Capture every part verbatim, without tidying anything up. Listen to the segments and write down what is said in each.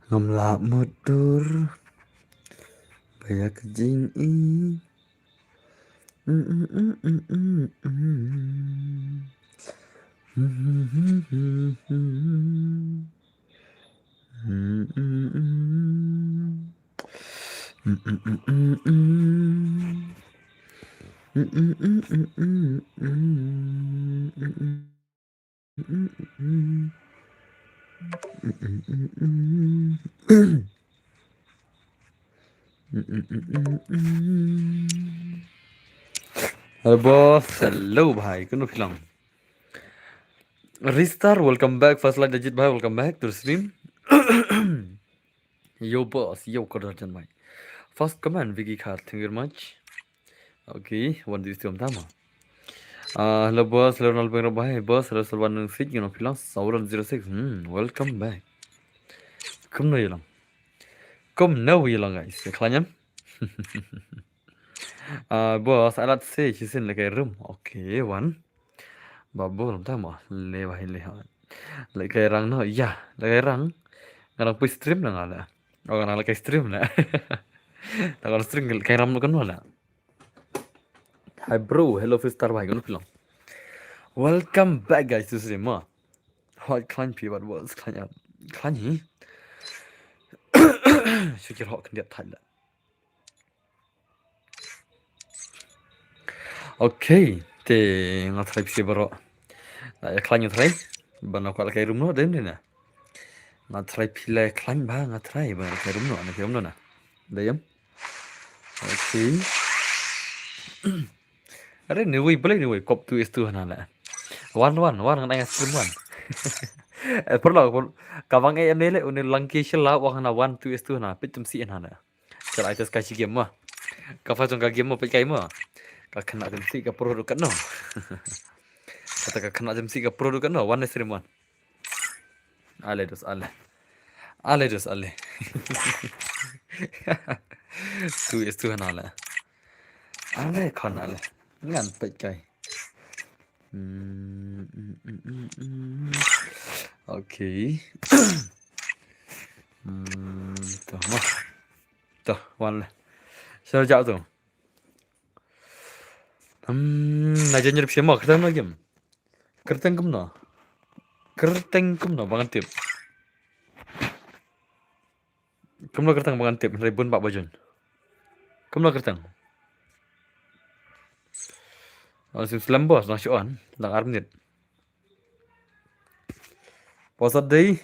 Ngam lah mutdur ba ïa ka jingïeit. Hello boss, hello bhai, kumno phi long? Ristar, welcome back. First like Ajit bhai, welcome back to the stream. Yo boss, yo Kodar Jan bhai. First comment Vicky Khat, thank you very much. Okay, wan di stream tama. Ah, hello boss, hello Nalbeng Rabai, boss, hello Salwan Nungsik, you know, phi long Sauran zero six. Hmm, welcome back. Kumno ïa long? Kumno ïa long guys? Ïa khlaiñ em? Ah, boss, alat se chisin lehkai room. Okay, wan. Ba bun tama le bhai le ha. Lehkai rang no, ïa, lehkai rang. Nga dang poi stream na nga la. Oh, nga dang lehkai stream na. Nga dang stream lehkai rang no kan wala. Hi bro, hello Fistar bhai, kumno phi long? Welcome back guys to stream ma. Hot khlaiñ phi bad boss khlaiñ ap. Khlaiñ hi. Shu kir hot khyndiat thait la. Okay, te nga try phi baroh. La ïa khlaiñ nga try. Ba na kwah lehkai room no, dei em dei na. Nga try phi la khlaiñ ba nga try ba lehkai room no, lehkai room no na. Dei em? Okay. Are ni wei, balei ni wei, kop tu is tu hana la. Wan, wan, wan, ngan ai stream wan. Eh, paralok, ka bang eh em ne le, une Langki Shylla, wan hana wan tu is tu hana, peit tum si hana la. Ka ai test ka shi game ma. Ka fa jong ka game ma, peit kai ma. Ka khynnah jemsi ka pro du katno. Kata ka khynnah jemsi ka pro du katno, wan ne stream wan. Ale dos ale. Ale dos ale. Tu is tu hana la. Ale khon ale. Ngan peit kai. Hmm, hmm, hmm, hmm, hmm. Okay. Hmm, to ma. To, wan le. Sino jauh tu? Hmm, na janjir phi ma, kata na game. Kyrteng kumno? Kyrteng kumno ba ngan tip? Kumno kyrteng ba ngan tip? Hynrei bun bah ba join. Kumno kyrteng? Oh, sim slem boss, nang shu on, dang ar minit. Boss at dei.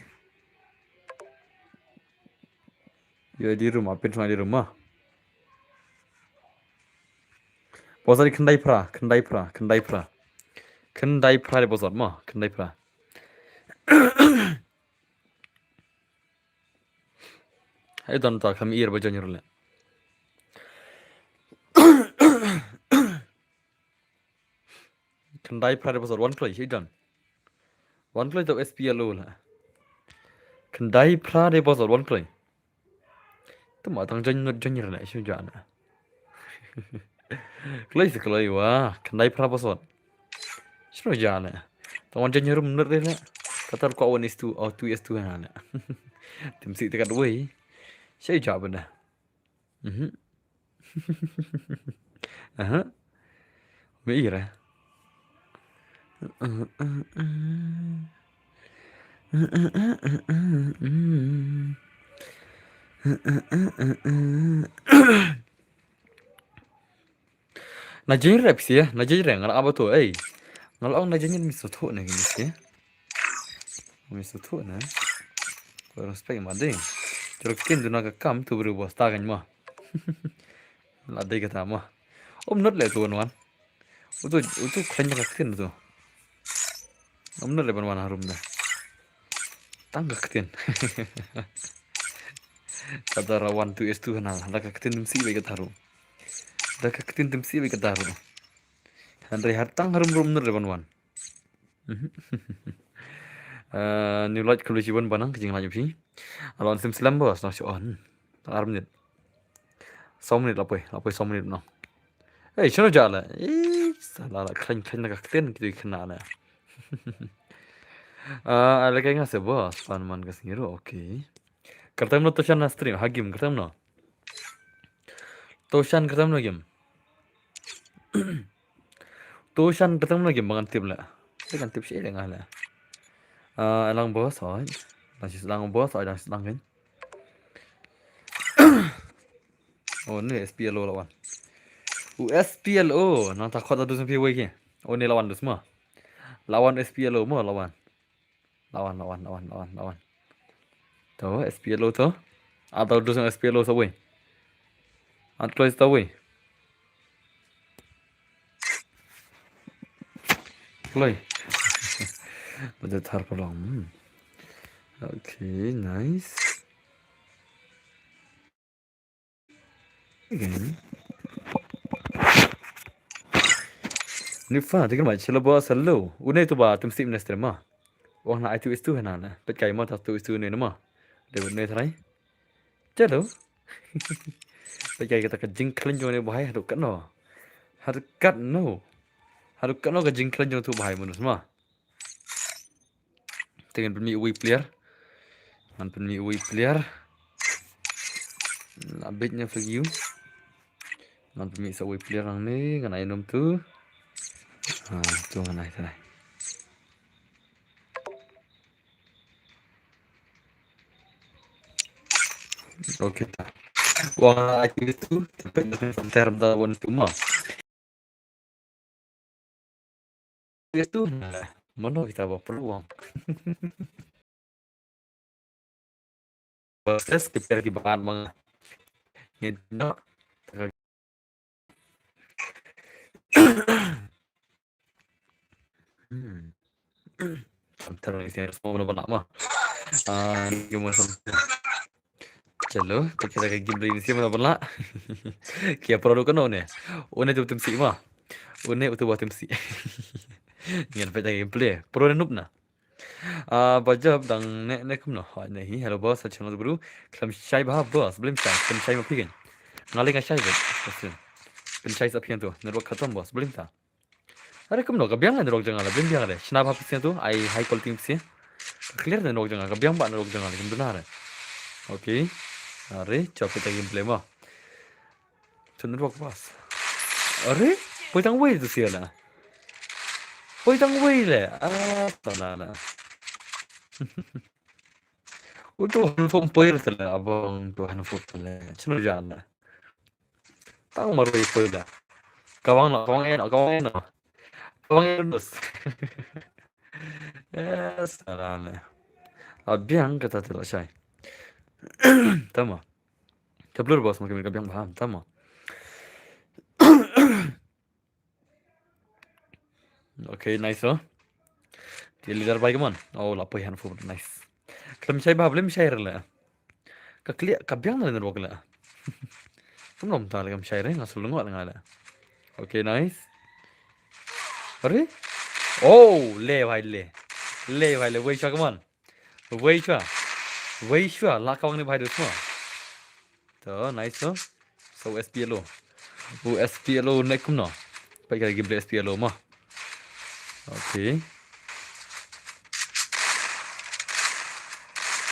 Yo di room, apin song di room ma. Boss at dei khyndai phra, khyndai phra, khyndai phra. Khyndai phra di boss at ma, khyndai phra. Hai don ta kham ir ba join ruh le. Khyndai phra de bosor wan kloi, hi don. Wan kloi to S P L O la. Khyndai phra de bosor wan kloi. Tama tang jon, jon ri la, shu ja na. Kloi se kloi wa, khyndai phra bosor. Shu ja na. Tang wan jon ri minit de la. Katar ko wan is tu, oh, tu is tu na la. Tim si tekat wei. Shu ja benda. Mhm. Aha. Be ira. Na jing rep sia, na jing rep ngalak apa tu, eh. Ngalak na jing mi sotho na gini sia. Mi sotho na. Ko respect ma ding. Jorok kin duna ka kam tu bru bos ta kan ma. La dei kata ma. Um not le tu wan wan. Utu, utu khlaiñ ka ktien utu. Um not le ban wan harum da. Tang ka ktien. Kata ra wan tu is tu hana. Da ka ktien dim si bai kata harum. Da ka ktien dim si bai kata harum. Hynrei har tang harum rum not le ban wan. Mhm. Eh, new light kuli chiban banang kijing light phi. Alon sim slem bos na on. Ar minit. Saw minit lapoi, lapoi saw minit no. Hey, shano ja la. Eh, sala la khlaiñ khlaiñ na ka ktien kitu khna la. Ah, ala kai nga se bos pan man ka sngi ru, okay. Kyrteng no Toshan na stream, ha game, kyrteng no. Toshan kyrteng no game. Toshan kyrteng no game, ba ngan tip la. Te ngan tip shi le nga la. Ah, lang boss, oi. Dang shi lang boss, oi, dang shi lang kan. Oh, ne S P L O la wan. U S P L O, nang ta khot da dus pi wei ki. Oh, ne la wan dus ma. La wan S P L O ma, la wan. La wan, la wan, la wan, la wan, la wan. To, S P L O to. Ata dus S P L O sa wei. At kloi sa wei. Kloi. Baja thar palong. Hmm. Okay, nice. Again. Nifa, tikin ma chelo ba salo. Une tu ba tum sim nestre ma. Wang na I two is two hena na. Pet kai ma ta two is two ne ma. De ne trai. Chelo. Pet kai kata ka jingkhlaiñ jong ne bahai hadu katno. Hadu katno. Hadu katno ka jingkhlaiñ jong tu bahai manus ma. Te ngan pynmih uwei player. Ngan pynmih uwei player. La bit nya flag you. Ngan pynmih sa uwei player nang ni, ngan ai nom tu. Ha, tu ngan ai, tu ngan ai. Okay ta. Wang ai tu, tu, tu, tu, tu, tu, tu, tu, tu, tu, tu, Itu mano kita ba peluang. Versus kita di bakat mga ngedok. Hmm. Samter ni sini semua mana pernah mah. Ah, ni cuma samter. Chalo, ta kita ka gameplay ni sima na pala. Kia pro do kano ne. Une tu tim si ma. Une utu ba tim si. Ngan peta gameplay. Pro ne nup na. Ah, ba jab dang ne ne kum no. Ha ne hi. Hello boss, channel bru. Klam shai ba boss. Blim shai. Pynshai ma pigen. Ngali nga shai ba. Pynshai sa pian tu. Network khatam boss. Blim ta. Are kumno ka biang ne rok janga la, blim biang re. Shna ba pisi tu, ai high quality pisi. Ka clear ne rok janga, ka biang ba ne rok janga la, kum duna re. Okay. Are, chop kita gameplay mo. Tun rok pas. Are, poi tang wei tu sia la. Poi tang wei le. Ah, tala la. Utu han fom poi le tala, abang tu han fom tala. Chino jana. Tang marwei poi da. Kawang no, kawang eno, kawang eno. Kawang eno dus. Yes, alane. Abiang kata tu shai. Tama. Ka blur boss makin ka biang baham, tama. Okay, nice oh. Dia leader bai kaman. Oh, la poi han fu, nice. Klam shai ba, blim shai rela. Ka clear, ka biang na network la. Kum nom ta le kam shai re, nga sul ngwa nga la. Okay, nice. Are? Oh, le bhai le. Le bhai le, wei shwa kaman. Wei shwa. Wei shwa, la kawang ni bhai dus ma. To, nice oh. So, S P L O. U S P L O ne kumno. Peit ka gameplay S P L O mo. Okay.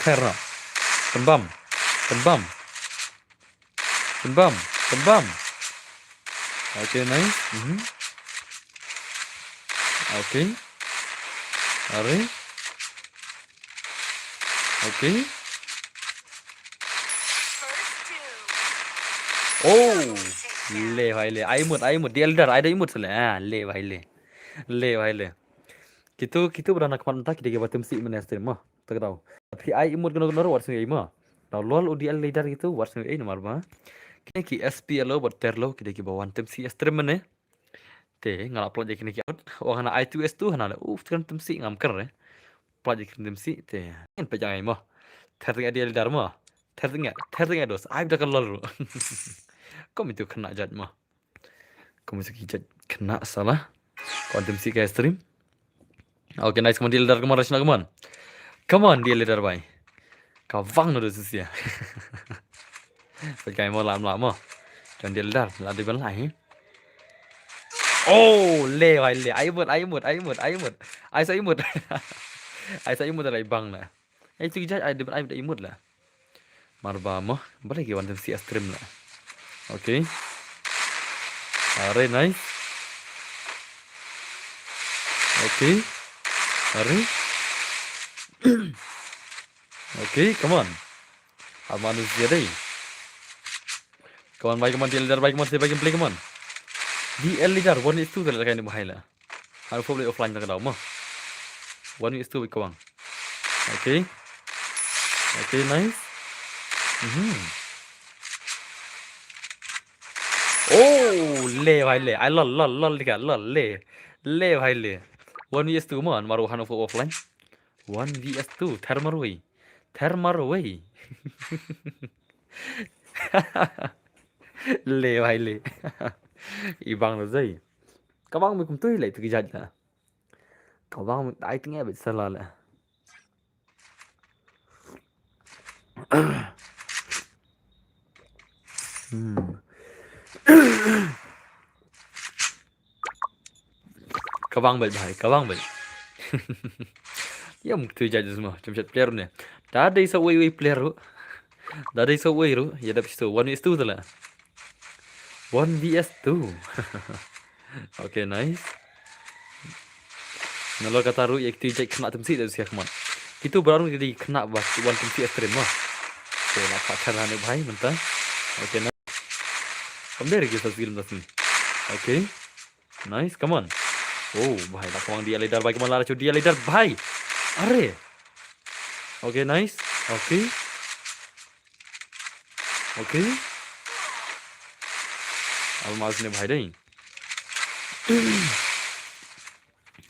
Kher no. Pynbam. Pynbam. Pynbam. Pynbam. Okay, nice. Mhm. Okay. Are. Okay. Oh, le bhai le. Ai mut, ai mut. Dia leader, ai da mut sele. Ah, le bhai le. Le bhai le. Kitu, kitu bra na khmat ta ki dei ki ba tim si mane stream mo. Tak dau. Phi ai mut kano kano wat sing ai mo. Dau lol u dia leader kitu wat sing ai namar ba. Kine ki S P L O bad Terlo ki dei ki ba wan tim si stream mane. Te nga la plot je kine ki out. Wa hana I two S two hana le. Uf, kren tim si ngam kren re. Plot je kren tim si te. Ngan peit jang ai mo. Ter te dia leader mo. Ter te nga, ter te nga dos. Ai da ka lol ru. Kom itu kena jat mo. Kom itu ki jat kena salah. Kon tim si ka stream. Okay, nice, come on, dia leader, come on, Rashna, come on. Come on, dia leader, bhai. Ka wang no do sia. Peit kai mo lam lam mo. Jon dia leader, la di ban lai. Oh, le bhai le. Ai mut, ai mut, ai mut, ai mut. Ai sa ai mut. Ai sa ai mut lai bang na. Ai tu jat ai di ban ai mut la. Marba mo, balei ki wan tymsiah stream la. Okay. Are, nice. Okay. Are. Okay, come on. Aman is dia dei. Come on, bhai, come on, D L leader, bhai, come on, say, bhai, come play, come on. D L leader, one is two, the kind of high la. Hanu four play offline na ka daw mo. One is two, ka bang. Okay. Okay, nice. Mhm. Oh, le bhai le. Ai lol lol lol dika lol le. Le bhai le. One is two mo, maru hanu four offline. One V S two, ther marwei. Ther marwei. Le bhai le. I bang la zai. Ka bang mi kum tui le tu ki jat la. Ka bang mi ai tinge bet sala la. Hmm. Ka bang bel bhai, ka bang bel. Yam tu judges mo, chum chat player ne. Da dei sa wei wei player ru. Da dei sa wei ru, ya dap situ. One is two tala. One V S two. Okay, nice. Nalor kata ru ya kitu jai kena tymsiah da siak mat. Kitu baru jadi kena ba wan tymsiah stream mo. Okay, la ka chara ne bhai mynta. Okay, nice. Kam dei lagi sa skill mynta sini. Okay. Nice, come on. Oh, bhai, la kawang dia leader, bhai, come on, la chu dia leader, bhai. Are. Okay, nice. Okay. Okay. Almas ne bhai dei.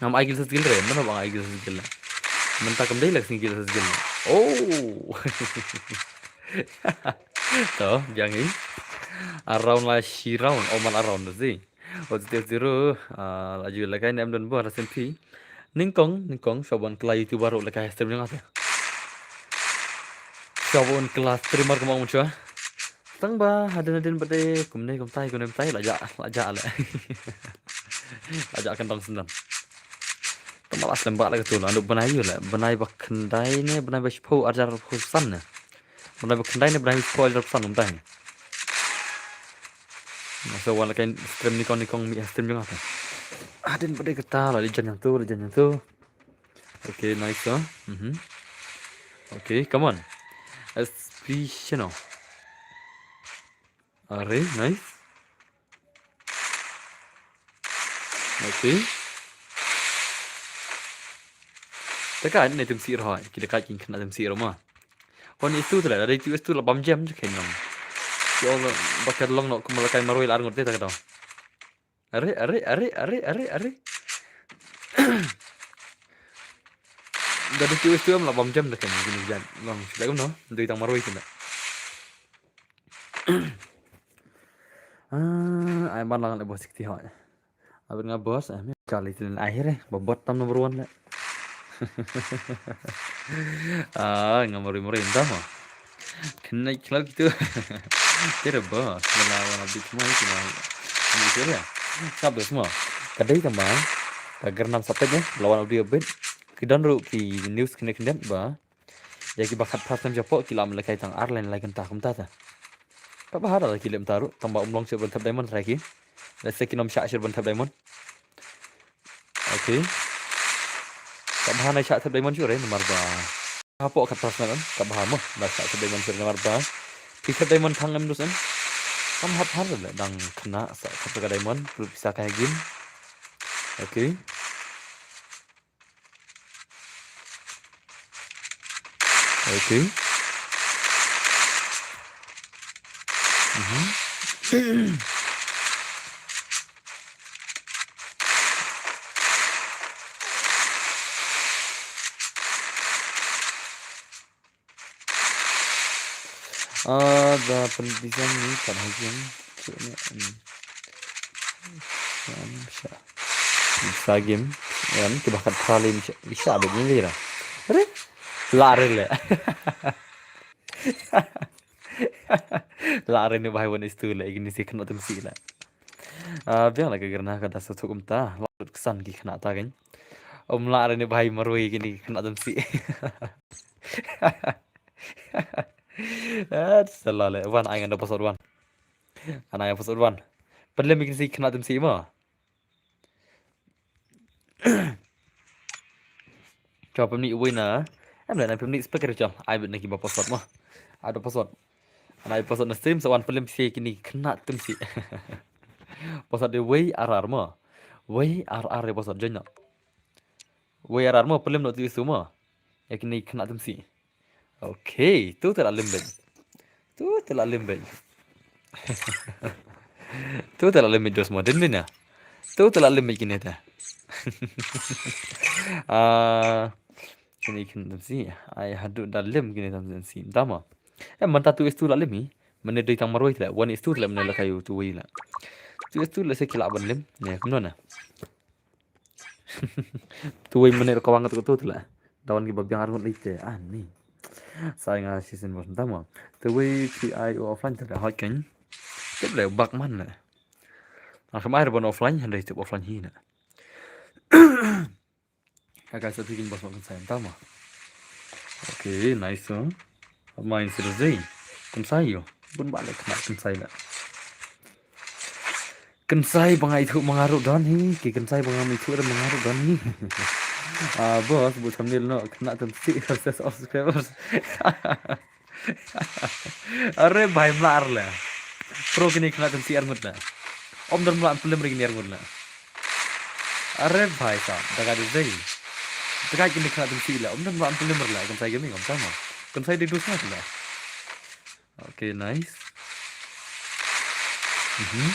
Ngam ai gil sa skill re, mana bang ai gil sa skill. Mynta kam dei lak sing gil sa skill. Oh. To, biang hi. Around la shi round, oh man around tu si. Positive zero, ah, laju lakai ne em don bo rasen phi. Nyngkong, nyngkong, sabon kela YouTuber ru lakai stream jong ata. Sabon kela streamer kemong mun chua. Tang ba hadin hadin bade kumne kumtai kumne kumtai la ja la ja le. La ja kan dong sendan. Tama la slem ba la ketu la anu benai yu le benai ba kendai ne benai ba shiphew arjar phew san ne. Benai ba kendai ne benai ba shiphew arjar phew san kumtai ne. Masa wan la kan stream ni kong ni kong mi stream jong ata. Hadin bade kata la di jan yang tu la jan yang tu. Okay, nice, huh? Mhm. Okay, come on. Aspirational. Are, nice. Okay. Taka ne tymsiah ro, kita ka kin kena tymsiah ro ma. Kon itu tu la, dari itu itu la bam jam je kenong. Ya Allah, bakal long no kumala kai marwei la arngut te ta kata. Are, are, are, are, are, are. Da dei T O S tu em la bam jam da kan gini jan. Long sila kum no, dei tang marwei kena. Ah, ai ban lang le boss sixty hoi. Abin nga boss, eh, mi kali tin akhir eh, babot tam number one le. Ah, nga marwei marwei entah mah. Kena kelak tu. Tira ba, kena lawan abdi cuma itu mah. Ini kira. Sabes mah. Kadai tama. Tagar nam sapet ya, lawan abdi abit. Ki don ru ki news kena kena ba. Ya ki bakat pas nam japo ki lam lekai tang ar len lai kenta kumta ta. Ka bahar la ki lem taru, tamba umlong sih berthap diamond terakhir. Let's say ki nom syak sih berthap diamond. Okay. Ka bha na syak thep diamond sure namar ba. Hapo ka tas na kan, ka bha mo na syak thep diamond sure namar ba. Pi thep diamond thang em dus em. Kam hap har le dang kena sa thep ka diamond, perlu pisa ka game. Okay. Okay. Mhm. Ah, da pynbisang ni kan hajing. Cik ni, hmm. Kan sha. Bisa game. Kan kiba kat pralin sha. Bisa abit ni lira. Re? Lare le. Lare ni bahai wan istu le. Igini si kena tum si le. Ah, biang la ka gerna ka da sa thuk um ta. Lut kesan ki kena ta kan. Um lare ni bahai marwei kini kena tum si. Ah, salah le. Wan, ai ngan da password wan. Ana ai password wan. Pynlem ïa kine ki khynnah Tymsi mo. Chwa pynmih uwei na. Em le na pynmih speaker chwa. Ai bit na ki ba password mo. Ai da password. Ana ai password na stream sa wan pynlem ïa kine ki khynnah Tymsi. Password de wei ar ar mo. Wei ar ar de password join na. Wei ar ar mo pynlem na tu isu mo. Ïa kine ki khynnah Tymsi. Okay, tu te la lem beit. Tu te la lem beit. Tu te la lem beit dos mo din din ya. Tu te la lem beit kine te. Ah, kine kine Tymsi. Ai haduh da lem kine Tymsi. Tama. Eh, mynta tu istu la lem i. Mynne dei tang marwei te la. Wan istu te la mynne la kayu tu wei la. Tu istu la se ki la ban lem. Ne, kumno na. Tu wei mynne ka wang tu tu te la. Da wan ki ba biang arngut lei te. Ah, ni. Sa nga shisien bos tama. Tu wei P I O offline te la hot ken. Tip le bak man la. Ang khamai ban offline, hande tip offline hi na. Ka ka sa tikin bos mak kan sayang tama. Okay, nice, huh? Main serius dei. Kan sayo. Bun balik kena kan saya la. Kynsai ba nga ithuh ma nga ruh don hi, ki kynsai ba ngam ithuh ruh ma nga ruh don hi. Ah, boss, bu thumbnail noh, khynnah Tymsi versus all subscribers. Are bhai mla ar le. Pro kine khynnah Tymsi ar ngut le. Ym don mla pynlem re kine ar ngut le. Are bhai sa, da ka dei. Da ka kine khynnah Tymsi le, ym don mla pynlem re le, kynsai gaming, ym sama. Kynsai dei dus ngat le. Okay, nice. Mhm.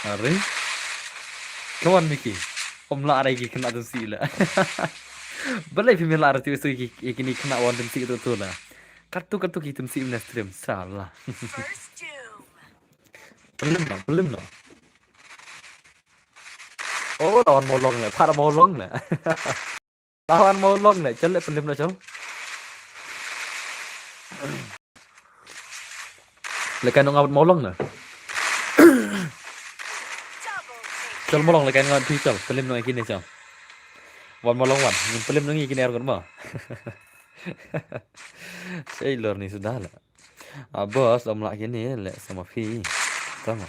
Are. Come on, Mickey. Ym lah re ki khynnah Tymsi la. Balei phi mih lah re tu isu ki, ki kini khynnah wan Tymsi tu tu la. Katu katu ki Tymsi mne stream salah. Pynlem noh, pynlem noh. Oh, la wan mawlong le, phah mawlong le. La wan mawlong le, chal le pynlem noh chal. Le kai nong awat mawlong na. Chal mawlong le kai nong awat phi chal, pynlem noh kine chal. Wan mawlong wan, ngin pynlem noh kine ar ngut ma. Sailor ni sudah la. Ah, boss, ym lah kine le sama phi. Sama.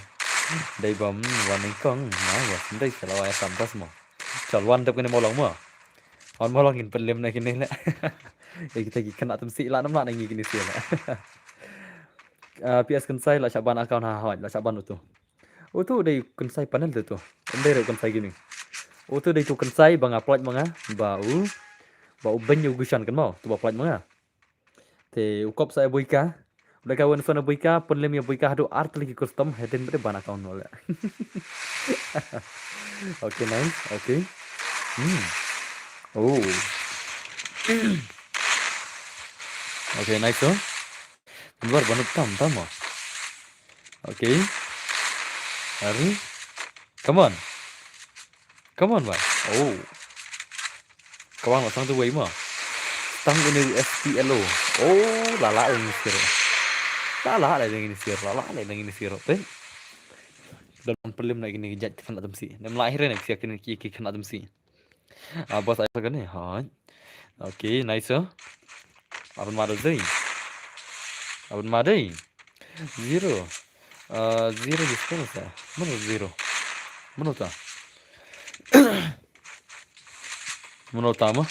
Dei bam wan nyngkong, na boss, dei selaw ai sam tas mo. Chal wan dep kine mawlong mo. Wan mawlong ngin pynlem na kine le. Ya kita ki khynnah Tymsi la nam la na ngi kine sia le. Ah, P S Kynsai la shah ban account ha hoi, la shah ban utu. Utu dei Kynsai panel tu tu. Ym dei re Kynsai gaming. Utu dei tu Kynsai ba nga plaj ma nga, ba u, ba u beng u gushan kan mau, tu ba plaj ma nga. Te u kop sa e buika. Uda ka wen son e buika, pynlem ya buika haduh ar tylli ki custom, hadien bade ban account no le. Okay, nice. Okay. Hmm. Oh. Okay, nice, oh. Luar banut tam, tam, oh. Okay. Hari. Come on. Come on, bhai. Oh. Kawang la sang tu wei ma. Tang ini U S P L O. Oh, la la ini sir. La la la ini sir. La la la ini sir. Te. Dan pynlem na ini jat khynnah Tymsi. Nem la akhir na khynnah Tymsi. Ah, boss ai sa kane. Hai. Okay, nice, sir. Aban ma dei. Aban ma dei. Zero. Ah, zero di spell sa. Mano zero? Mano ta? Mano ta ma?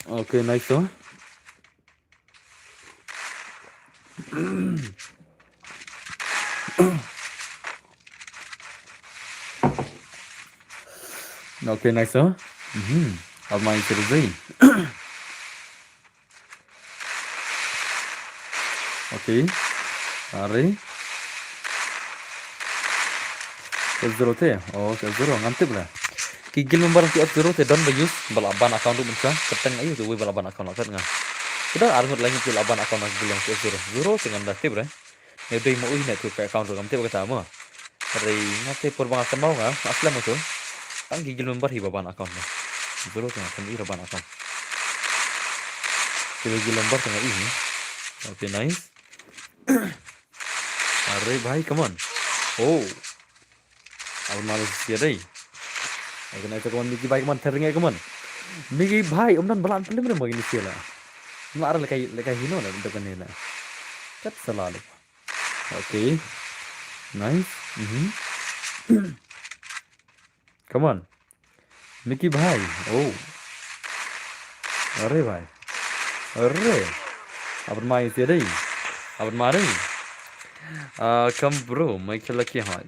Okay, nice, sir. Okay, nice, sir. Mhm. Amai terus. Okay. Are. Zero te. Oh, zero ngam tip la. Ki guild member ki zero te don ba use ba la ban account tu mynta. Kyrteng ayu tu wei ba la ban account la kat nga. Ki don ar ngut lagi ki la ban account na guild ki zero. Zero te ngam da tip re. Ne dei mo ui ne tu ka account tu ngam tip kata mo. Re nga te por ba nga kynmaw nga, nga slem mo tu. Tang ki guild member hi ba ban account mo. Zero te nga kynmaw i ra ban account. Ki guild member te nga i ni. Okay, nice. Are bhai, come on. Oh. Aban ma dei sia dei. Aban ai to, come on, Mickey bhai, come on, thering ai, come on. Miki bhai, um don ba lah ban pynlem re mo kine ki sila. Lah re lekai lekai hino na dep kane na. Kat sala le. Okay. Nice. Mhm. Come on. Miki bhai. Oh. Are bhai. Are. Aban mai sia dei. Aban mari. Ah, come bro, mai khela ki hai.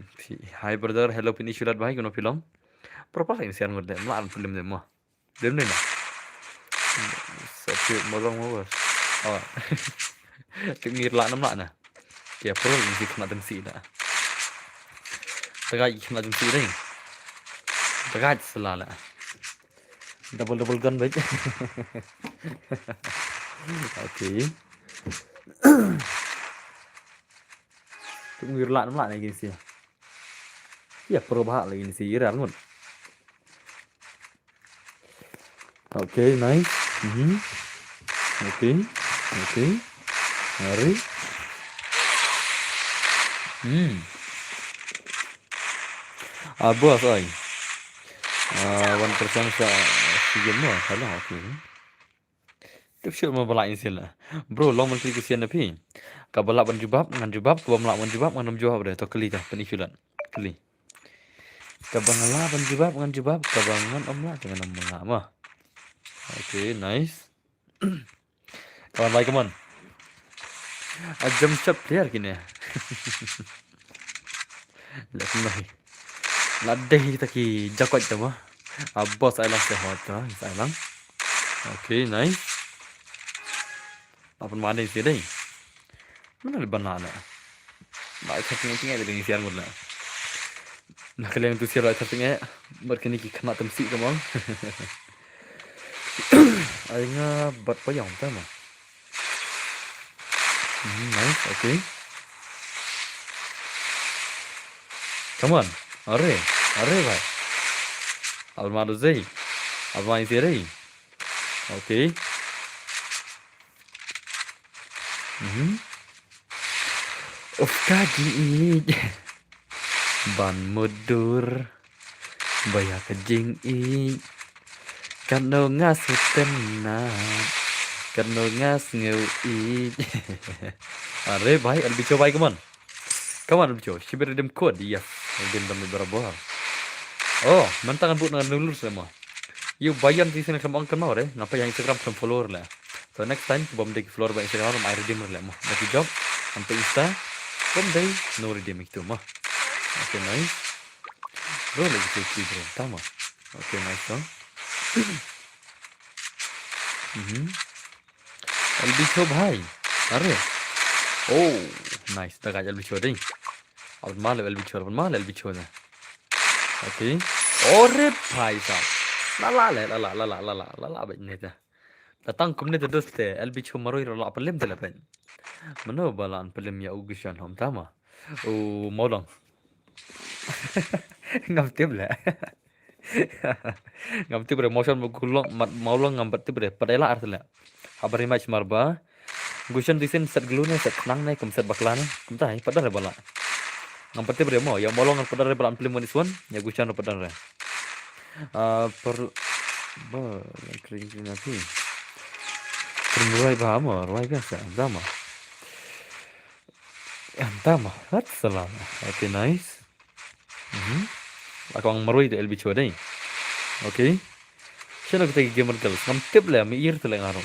Hi brother, hello pini shulat bhai, kono film. Proper in sian merde. Mla an film de mo. Dem ne na. Sa ti mo long mo. Oh. Ti ngir la nam la na. Ki pro in si kena dem si da. Tagai kena dem si dei. Tagai sala la. Double double gun bhai. Okay. Tum wir la nam la ne gin si. Ya pro ba la gin si ira ngun. Okay, nice. Mhm. Okay. Okay. Mari. Hmm. Ah, boss oi. Ah, one percent sa si game mo. Salah, okay. Tip shot mo ba la in sila. Bro, long man kli ku sian na phi. Ka ba lah ban jubab, ngan jubab, ka ba mlah ban jubab, ngan ym jubab re. To kli ta, pynikulan. Kli. Ka ba nga lah ban jubab, ngan jubab, ka ba ngan ym lah, ngan ym lah mo. Okay, nice. Come on, bhai, come on. A jump shot player kine. Let me. La dei ta ki jakwat ta mo. A boss ai lang se hot ta, ai lang. Okay, nice. Apan mane si dei. Mana le bana na. Ba ai thak ngai ngai dei siar mut na. Na kaliang tu siar ai thak ngai. Bar kini ki kena temsi ta mo. Ai nga bat payong ta mo. Hmm, nice, okay. Come on. Are, are bhai. Almado zei. Almai si dei. Okay. Mhm. Uf ka jingïeit ban mutdur ba ïa ka jingïeit. Katno nga sngewtynnat, katno nga sngewïeit. Are bhai, L B Cho bhai, come on. Come on, L B Cho, shibit redeem code, yes. Redeem dam barabor. Oh, mynta ngan bud ngan lulus le mo. Ïa u Bayan ti sini khlem ong kynmaw re, nga peit ha Instagram khlem follow le. So next time, bym dei ki follower ba Instagram, ai redeem le mo. Dak i job, ante Insta, bym dei, no redeem itu mo. Okay, nice. Bro, lagi tu ki bro, tama. Okay, nice one. Mhm. L B Cho bhai. Are. Oh, nice. Dak ai L B Cho dei. Aban male L B Cho, aban male L B Cho dei. Okay. Ore bhai sahab. La la le, la la, la la, la la, la la bhai ne ta. Datang kumne te dost te, L B Cho maroi ro la palim te la pen. Mano ba la an palim ïa u Gushan hom tama. U Mawlong. Ngam tip le. Ngam tip re Mawlong ma kulong, mat Mawlong ngam pat tip re. Pat ai la ar te le. Habar imaj mar ba. Gushan disin set glu ne, set khnang ne, kum set bakla ne. Kumta hi, pat re ba la. Ngam pat tip re mo, ïa Mawlong ngam pat re ba la an palim wan iswan, ïa Gushan pat re. Ah, per, ba, kring kring ati. Kring ruai ba mo, ruai biasa, ba mo. Anta mo, wat salam. Okay, nice. Mhm. Akong marui de L B Cho dei. Okay. Sino kita ki gamer girls. Ngam tip le, mi ir tele ngaro.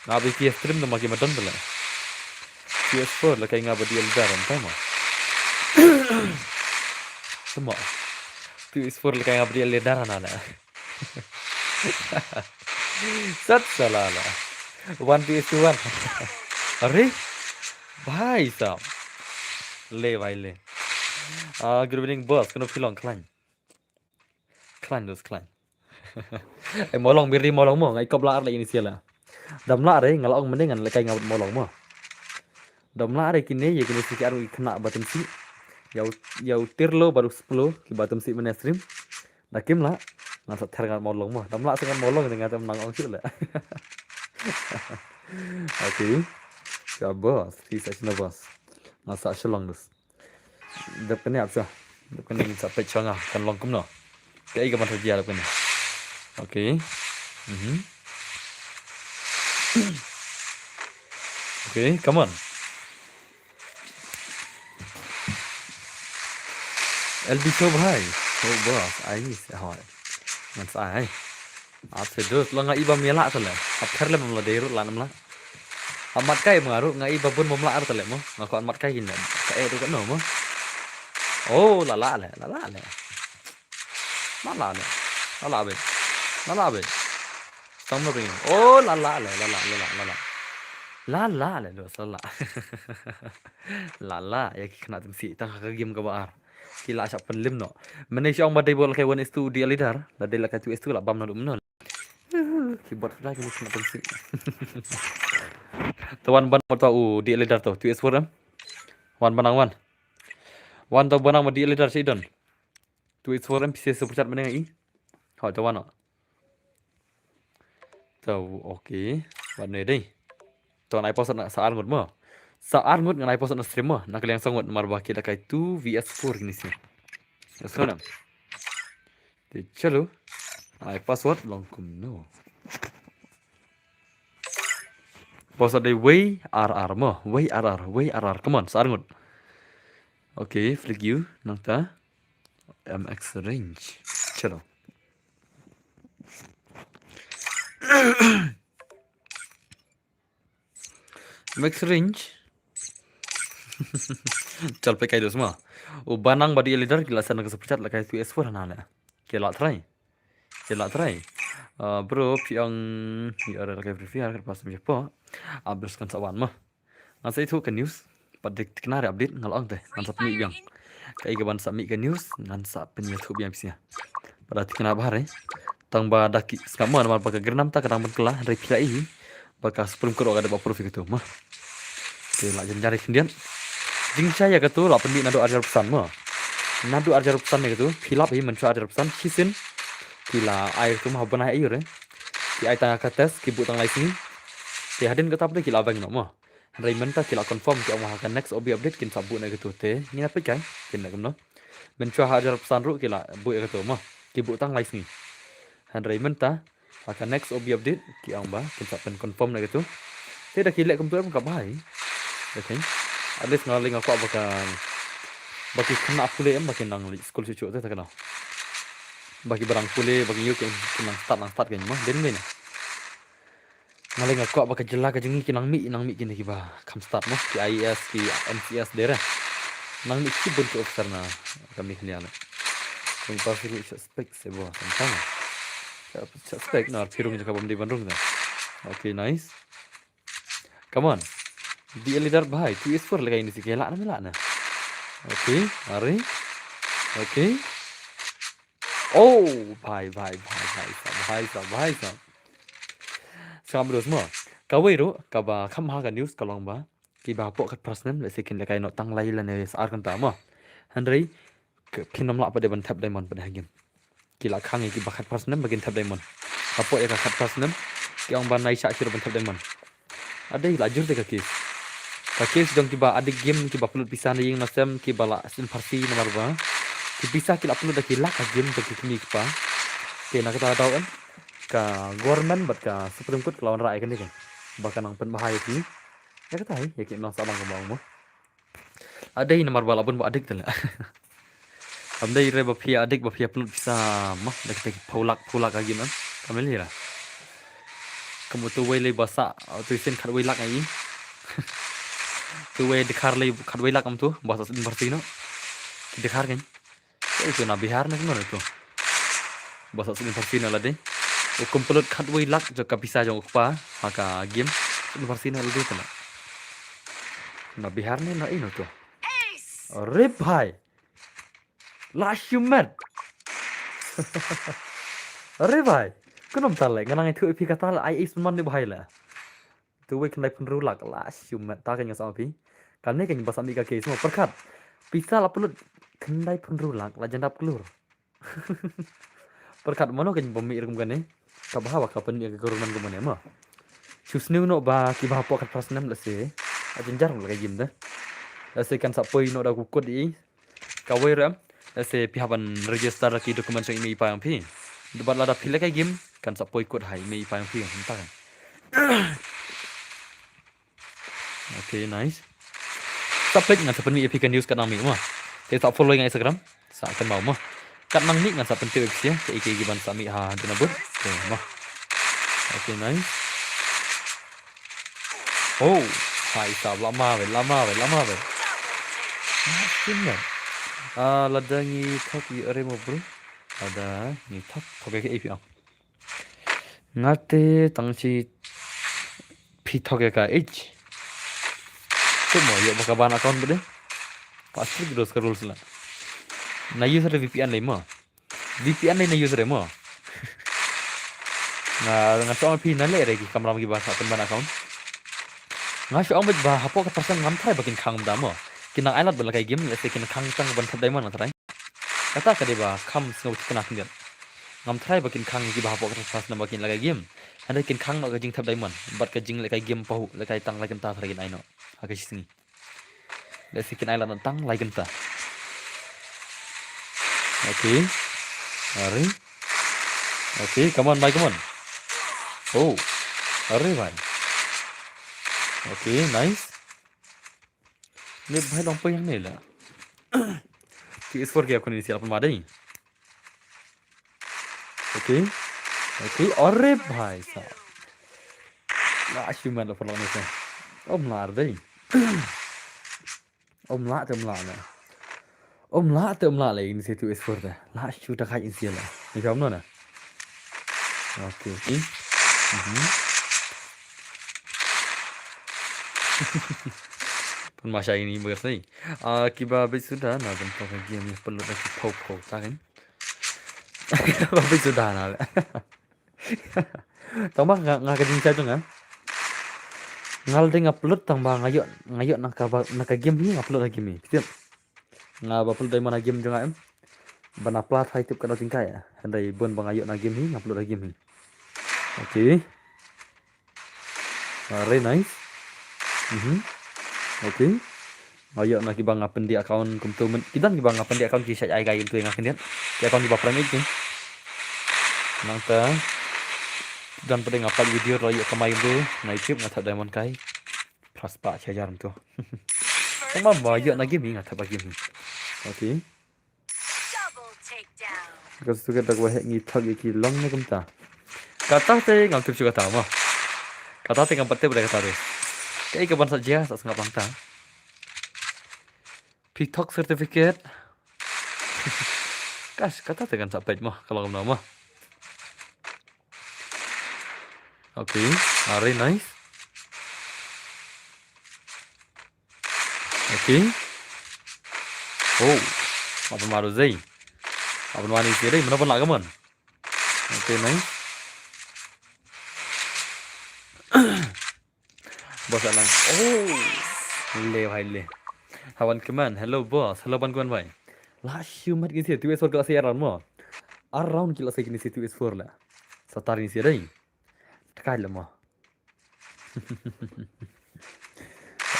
Nga bi P S stream nama ki madon tele. P S four le kai nga ba di eldar anta mo. Tama. P S four le kai nga ba di eldar na le. Sat salala. One P S two one. Are? Bhai sahab. Le bhai le. Ah, good evening boss. Kono philong khlain. Khlain dos khlain. Ai Mawlong biri Mawlong mo. Ngai kop la ar le ini siala. Dam la re ngal ong mending ngan le kai nga Mawlong mo. Dam la re kine ye kine si ki aru i kena batem si. Yau yau tirlo baru sepuluh ki batem si mene stream. Dakim la, ngan sa ther ngan Mawlong mo. Dam la sa ngan Mawlong dengan tem nang ong sik le. Okay. Ka boss, ki sa sino boss. Ngan sa shalong dus. Dep kene ap sa. Dep kene sa pet changa kan long kumno. Ka i ka man dia dep kene. Okay. Mhm. Okay, come on. L B Show bhai. Oh boss, ai, hoi. Ngan sa ai. Ap se dus, la nga i ba me lah tele. Ap kher lem la dei ruh la nam la. Amat kai ma ruh nga i ba bun mom lah tele mo. Nga ko amat kai hin. Ka eh ruh ka no mo. Oh, la la le, la la le. La la le. La la be. La la be. Tang ma ring. Oh, la la le, la la, la la, la la. La la le, dus la la. La la, ya ki kena tengsi tang ha ka game ka ba ar. Ki la shah pynlim no. Mane shong ba dei bol kai one is two di alidar. La dei la kai two is two la bam na dum no. Keyboard la ki kena tengsi. Tawan ban mata u di alidar to. Two is four em. Wan banang wan. Wan to banang ma di alidar si don. Two is four em pisa super chat mane ngai. Hau tawan no. To, okay. Wat ne dei. To nai post na sa ar ngut mo. Sa ar ngut ngan ai post na stream mo. Na kaliang sa ngut mar ba ki da kai two V S four kini si. Ya so nam. Te chalo. Ai password long kum no. Post dei way R R mo. Way R R. Way R R. Come on, sa ar ngut. Okay, flick you. Nang ta. M X range. Chalo. Max range. Chal pe kai dos ma. U banang ba di leader ki la san ka super chat la kai tu S four na le. Ki la try. Ki la try. Uh, bro, piang ya ra kai free fire ka pas mi po. Abis kan sawan ma. Ngan sa ithuh ka news. Pat dik tikna re update ngal ong te. Ngan sa pynmih biang. Ka i ka ban sa mih ka news ngan sa pynmih thuh biang pisa. Pada tikna bahar eh. Tang ba da ki skama namar ba ka gernam ta ka dang ban kla re pila i. Ba ka Supreme Court ka da ba proof ka tu ma. Te la jan jari khyndiat. Jingshai ya ka tu la pynmih nadu arjar pesan ma. Nadu arjar pesan ya ka tu. Philap i menchua arjar pesan. Shisin. Ki la ai tu ma bana ai re. Ki ai tang ka test ki bu tang lai sngi. Te hadin ka tap de ki la bang no ma. Hynrei mynta ki la confirm ki ong ha ka next O B update kin sa buh na katu te ngi na peit kai kin na kumno. Mynchwa ha hajar pesan ruh ki la buh ïa katu mo ki buh tang lai sngi. Hynrei mynta ha ka next O B update ki ong ba kin sa pyn confirm na katu. Te da ki leh kumtu em ka bha. Okay. At least nga lei nga kwah ba ka ba ki khynnah pule em ba ki nang leit skul shuh shuh te ta kano. Ba ki ba nang pule ba ki ïoh ki nang start nang start ki mo den ne. Nga lei nga kwah ba ka jylla ka jong ngi ki nang mih, nang mih kine kiba kham stad mo, ki I A S, ki M C S de re. Nang mih ki bun ki officer na ka Meghalaya ne. Kong pas ruh shah spek se bo, tang tang. Shah spek na phi rung jaka bam dei ban rung na. Okay, nice. Come on. Di leader bhai, two is four lagi ini si kela na mila na. Okay, are. Okay. Oh, bhai, bhai, bhai, bhai, sab, bhai, sab, bhai, sab. Sngap bro semua. Kawei ruh kaba kham ha ka news ka long ba kiba hapoh khatphra snem lehse kin lehkai noh tang lai lane sa ar kynta mo. Hynrei ki, kin ym lah pat de ban thep diamond pat de ha game. Ki la khang ïa kiba khatphra snem ba kin thep diamond. Hapoh ïa ka khatphra snem ki ong ba nai shah shuh ban thep diamond. Adei la jur te ka case. Ka case jong kiba adik game kiba pynlut pisa na ïing na sem kiba la sdien pharsi namar ba ki pisa ki la pynlut da ki lak ha game jong ki kmie ki kpa. Te na kata daw em ka government bad ka Supreme Court ka la wanrah ïa kane ka ba ka nang pynbha ïa ki. Ïa kata hi ïa ki nang sa lang kumba ong mo. Adei namar ba la bun ba adik te la. Kam dei re ba phi adik ba phi pynlut pisa ma da kita ki phew lak phew lak agi man. Kam lei ra. Kam utu wei lei ba sa utu sin khatwei lak ai. Tu wei dkhar lei khatwei lak am tu ba sa sdien pharsi no. Ki dkhar kan. Utu na Bihar na kumno tu. Ba sa sdien pharsi no la dei. U kum pynlut khatwei lak jong ka pisa jong u kpa ha ka game. Sdien pharsi no la dei tu na. Na Bihar ne na ino tu. Rip bhai. La shimet. Are bhai. Kunom tale nga nang ithuh ïa phi kata la ai is man ne bhai la. Tu wei khyndai phew hynriew lak la shimet ta ka nga sa phi. Kane ka ba sa mih ka case mo pyrkhat. Pisa la pynlut khyndai phew hynriew lak la jan dap klur. Pyrkhat mano ka ba mih rukom kane. Ka bha ba ka pynmih ka government kumne mo. Shu sniew noh ba kiba hapoh khatphra snem lehse. A jynjar la ka game de. Lehse kan sa poi noh da ku kut i. Kawei re em. Lehse phi hap ban register da ki document jong i mei i pa jong phi. Bad lada phi lehkai game Kan sa poi kut hai, me i pa yang phi yang hynta kan. Okay, nice. Sa peit ngan sa pynmih ïa phi ka news kat nang mih mo. Te sa follow ïa nga Instagram. Sa kynmaw mo. Kat nang mih ngan sa pyntip ïa phi ïa kaei kaei kiban sa mih ha duna bud. Okay mo. Okay, nice. Oh, hai sab lama wei, lama wei, lama wei. Masin mo. Ah, lada ngi thok ïa re mo bro. Lada ngi thok, thok ïa kaei phi ong. Nga te tang shi phi thok ïa ka age. Tu mo ïoh ba ka ban account bad de. Pasti ki dos ka rules la. Na use re V P N lei mo. V P N lei na use re mo. Nga nga tong phi na le re ki kamram ki ba sa pynban account. Nga shu ong bad ba hapoh ka person ngam tharai ba kin khang da mo. Kin nang ailad ban la kai game lehse kin khang tang ban thep diamond nga tharai. Kata ka dei ba kham sngew thikna khyndiat. Ngam tharai ba kin khang ïa ki ba hapoh ka tharai ba kin lehkai game. Hynrei kin khang noh ka jingthep diamond bad ka jinglehkai game pahuh, lehkai tang lai kynta tharai kin ai noh ha ka shi sngi. Lehse kin ai lad noh tang lai kynta. Okay. Are. Okay, come on bhai, come on. Oh. Are bhai. Okay, nice. Ne bhai long poi hangne la. Ki is for ki khun initial pun ma dei. Okay. Okay, are bhai sa. La shu man la pun long ne sa. Om la dei. Om la te om la na. Om la te om la le initial is for te. La shu ta khai initial la. Ni kam no na. Okay, okay. Mhm. Pun masa ini bersih. Ah, kiba bit sudah na bentuk lagi yang perlu lagi pau-pau tangan. Ba bit sudah na. Tang ba nga nga ka jingshai jong nga. Nga la dei nga plut tang ba nga ïoh nga ïoh na ka ba na ka game hi nga plut ha game hi. Ktiep. Nga ba plut dei man ha game jong nga em. Ba na plat hai tip ka dau jingkai. Hynrei bun ba nga ïoh na game hi nga plut ha game hi. Okay. Very nice. Mhm. Okay. Nga ïoh na kiba nga pyndi account kumtu men. Ki don kiba nga pyndi account ki shait ai kai kumtu nga khyndiat. Ki account kiba private ki. Nangta don pdeng nga pait video la ïoh kamai kumtu na YouTube nga thap diamond kai. Plus pa chajar kumtu. Kumba ba ïoh na game nga thap game. Okay. Ka suka dak wahek ngi thok ïa ki long ne kumta. Kata te ngam tip shu kata mo. Kata te ngam pat tip da kata te. Kaei kaban sa jia sa sngap lang ta. Phi thok certificate. Kas kata te kan sa peit mo ka long no mo. Okay, are nice. Okay. Oh, apa maru zei? Apa mani sih dei? Mana pun lah kaman. Okay, nice. Bos alang. Oh, le bhai le. Hawan keman. Hello boss. Hello ban keman bhai. La shu mat ki si tu esor kala si around mo. Around kila si kini si tu esor la. Satar ni si dei. Tekai la mo.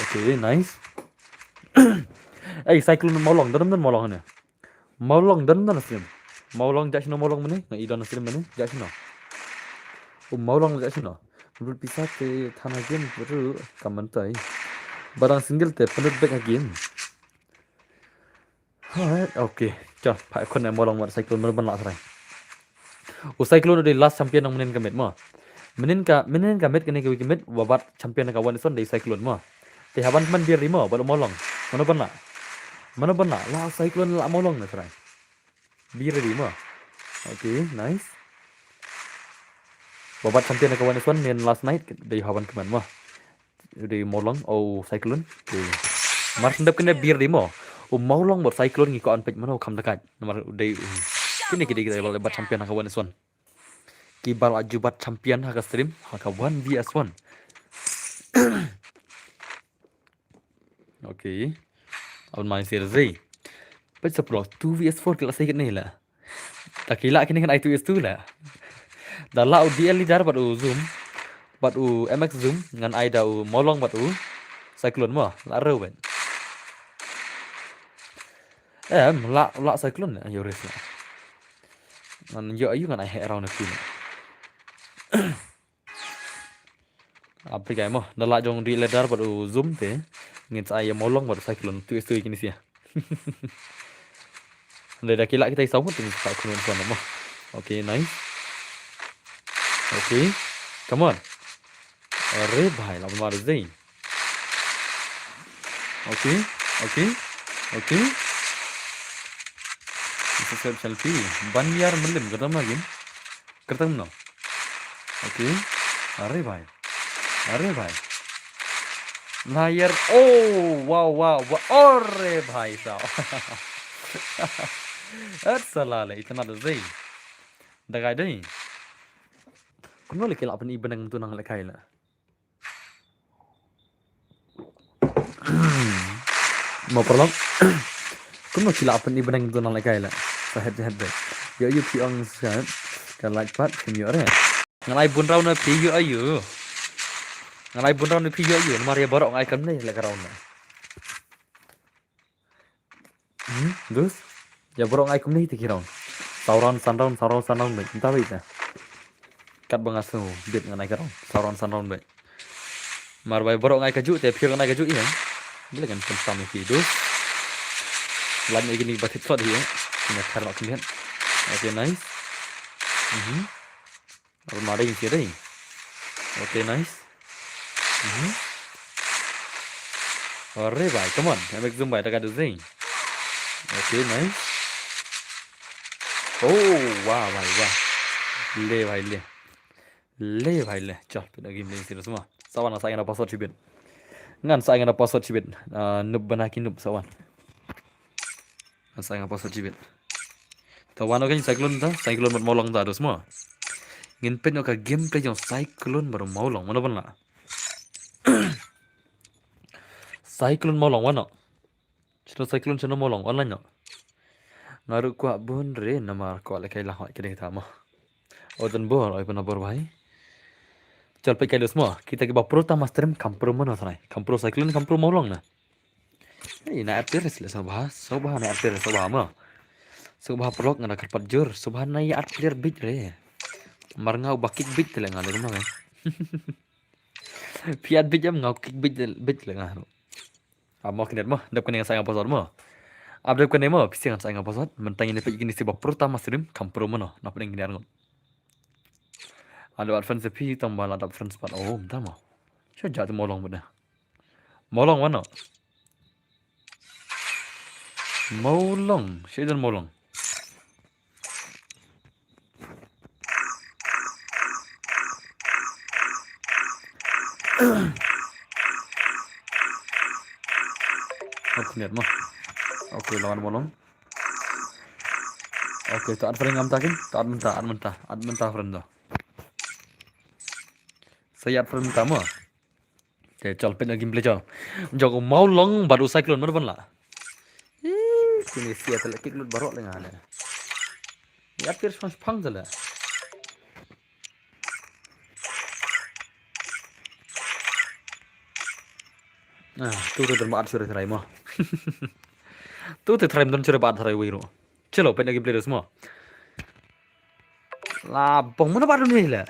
Okay, nice. Ei, Cyclone Mawlong, don don Mawlong ne. Mawlong don don stream. Mawlong jak sino Mawlong mene, nga i don stream mene, jak sino. Oh, Mawlong jak sino. Menurut pisa te thana game beru kaman tai. Barang single te penut back again. Alright, okay. Cha, pha khun ne Mawlong wat Cyclone mano ban lah serai. U Cyclone u dei last champion nang mynnin ka met mo. Mynnin ka, mynnin ka met kane ka wiki met, wa bat champion ka wan ison dei Cyclone mo. Te haban man bir ri mo, bad u Mawlong. Mano ban lah. Mano ban lah, lah Cyclone lah Mawlong ne serai. Be ready mo. Okay, nice. Wa bat champion ka wan ison nen last night, dei haban kmen mo. Dei Mawlong, oh Cyclone. Okay. Mar sendap kena bir dei mo. Oh Mawlong bad Cyclone ngi ko an pek mano kam dekat. Nomor dei. Kini kidi kita bal bat champion ka wan ison. Ki bal aju bat champion ha ka stream, ha ka one V S one. Okay. Abon mai sir zei. Pet sa pro two V S four kila sai kit ni la. Ta kila kini kan ai two is two la. Da la u D L leader bad u Zoom. Bad u M X Zoom ngan ai da u Mawlong bad u Cyclone mo la rew ben. Em la la Cyclone ayo res la. Ngan yo ayu ngan ai he around a few. Ap kai mo, da la jong di ladder bad u zoom te. Ngin sa ai ïa u mawlong bad u cyclone tu tu kini sia. Hynrei da ki lah kita i saw ngut te ngin sa khun wan mo. Okay, nice. Okay. Come on. Are bhai, la mar zai. Okay, okay, okay. Isa selfie. Ban ïar mylliem kata ma gin. Kyrteng no. Okay. Are bhai. Are bhai. Layar. Oh, wow, wow, wow. Are bhai sa. At salale itna da zai. Da gai dai. Kumno le ki lah pyni bneng mynta nang lehkai la. Mo paralok. Kumno ki lah pyni bneng mynta nang lehkai la. Sa het het dai. Ïoh ïoh phi ong sa ka like pat phim ïoh re. Nga la ai bun round na phi ïoh aïu. Nga la ai bun round na phi ïoh aïu. Namar ïa baroh nga ai kam ne leh ka round na. Hmm, dus. Ïa baroh nga ai kumne te ki round. Saw round san round, saw round san round beit. Mynta beit te. Katba nga sngew beit ngan ai ka round. Saw round san round beit. Mar ba ïa baroh nga ai kajuh te phi ruh ngan ai kajuh ïa. Balei ngan pynsam ïa phi dus. Lait ïa kine ba thied slot hi ïa. Kine thar noh khyndiat. Okay, nice. Mhm. Ar ma dei ïa dei. Okay, nice. Mhm. Are bhai, come on. Ïa mek zoom bhai, ta ka dei zing. Okay, nice. Oh, wah bhai, wah. Le bhai, le. Le bhai, le. Chal, pyndonkam lei serious mo. Sa wan, sa ai nga da password shibit. Ngan sa ai nga da password shibit. Ah, noob bana ki noob, sa wan. Ngan sa ai nga da password shibit. Ta wan, okay, cyclone ta, cyclone bad mawlong ta, dus mo. Ngin pyn ïa ka gameplay jong cyclone bad mawlong, mano ban lah. Cyclone mawlong, wan noh. Shano cyclone, shano mawlong, wan lah noh. Nga ruh kwah bun re namar kwah lehkai la hoi ka dei ta mo. O don bor, oi pynabor bhai. Chal peit kai dus mo. Kita kiba pro ta master, kam pro mano thanai. Kam pro cyclone, kam pro mawlong na. Ei, na at player le sobha, sobha na at player sobha mo. Sobha paralok nga da kyrpad jur, sobha na ïa at player beit re. Mar nga uba kick beit te le nga le kumno re. Phi at beit em, nga kick beit, beit le nga. Ap mo kine mo, dep kane nga sa ai nga password mo. Ap dep kane mo, phi sa ai nga password. Mynta ngin peit kine kiba pro ta master, kam pro mano. Na pdeng kine ar ngut. Ado add friends phi tang ba la add friends pat. Oh, mynta mo. Shu ja te mawlong bad. Mawlong wan noh. Mawlong, shu don mawlong. Okay, niat mo. Okay, lawan mawlong. Okay, to add friend ngam ta kin, to add mynta, add mynta, add mynta friend to. Sa ïa add friend mynta mo. Te chal pyn ïa gameplay chal. Jong u mawlong bad u cyclone mano ban lah. Ih, kine sia te la kick lut baroh le nga le. Ïa pir shong shpang te la. Ah, tu tu don ba at sure try mo. Tu tu try don sure ba at try wei ro. Chalo pyn ïa gameplay dus mo. La bong mano ba don ni le.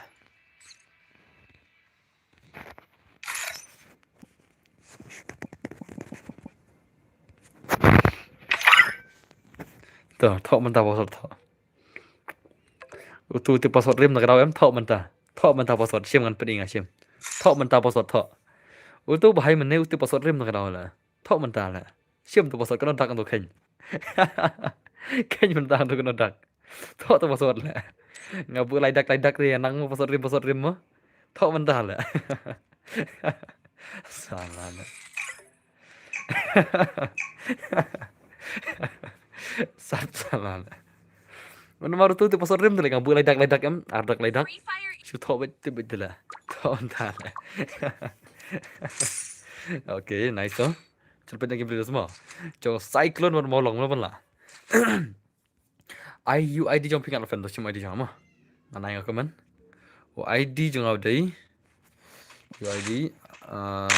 To, thoh mynta password thoh. Utu uti password rim na ka daw em, thoh mynta. Thoh mynta password, shim ngan pyn ïa nga shim. Thoh mynta password thoh. Utu bahai mynne uti password rim na ka daw la. Thoh mynta la. Shim tu password kano dak tu khein. Khein mynta tu kano dak. Thoh tu password la. Nga bu lai dak lai dak ri nang mo password rim password rim mo. Thoh mynta la. Sala la. Sat sala la. Mana maru tu tu password rim tu le nga bu lai dak lai dak em ar dak lai dak. Shu thoh bet tu bet tu la. Thoh mynta la. Okay, nice to. Chal pyn ïa gameplay dus mo. Cho cyclone wan mawlong mano ban lah. Ai u ID jong phi ngan open to shim ID jong mo. Ngan ai nga comment. U ID jong nga u dei. U ID, uh,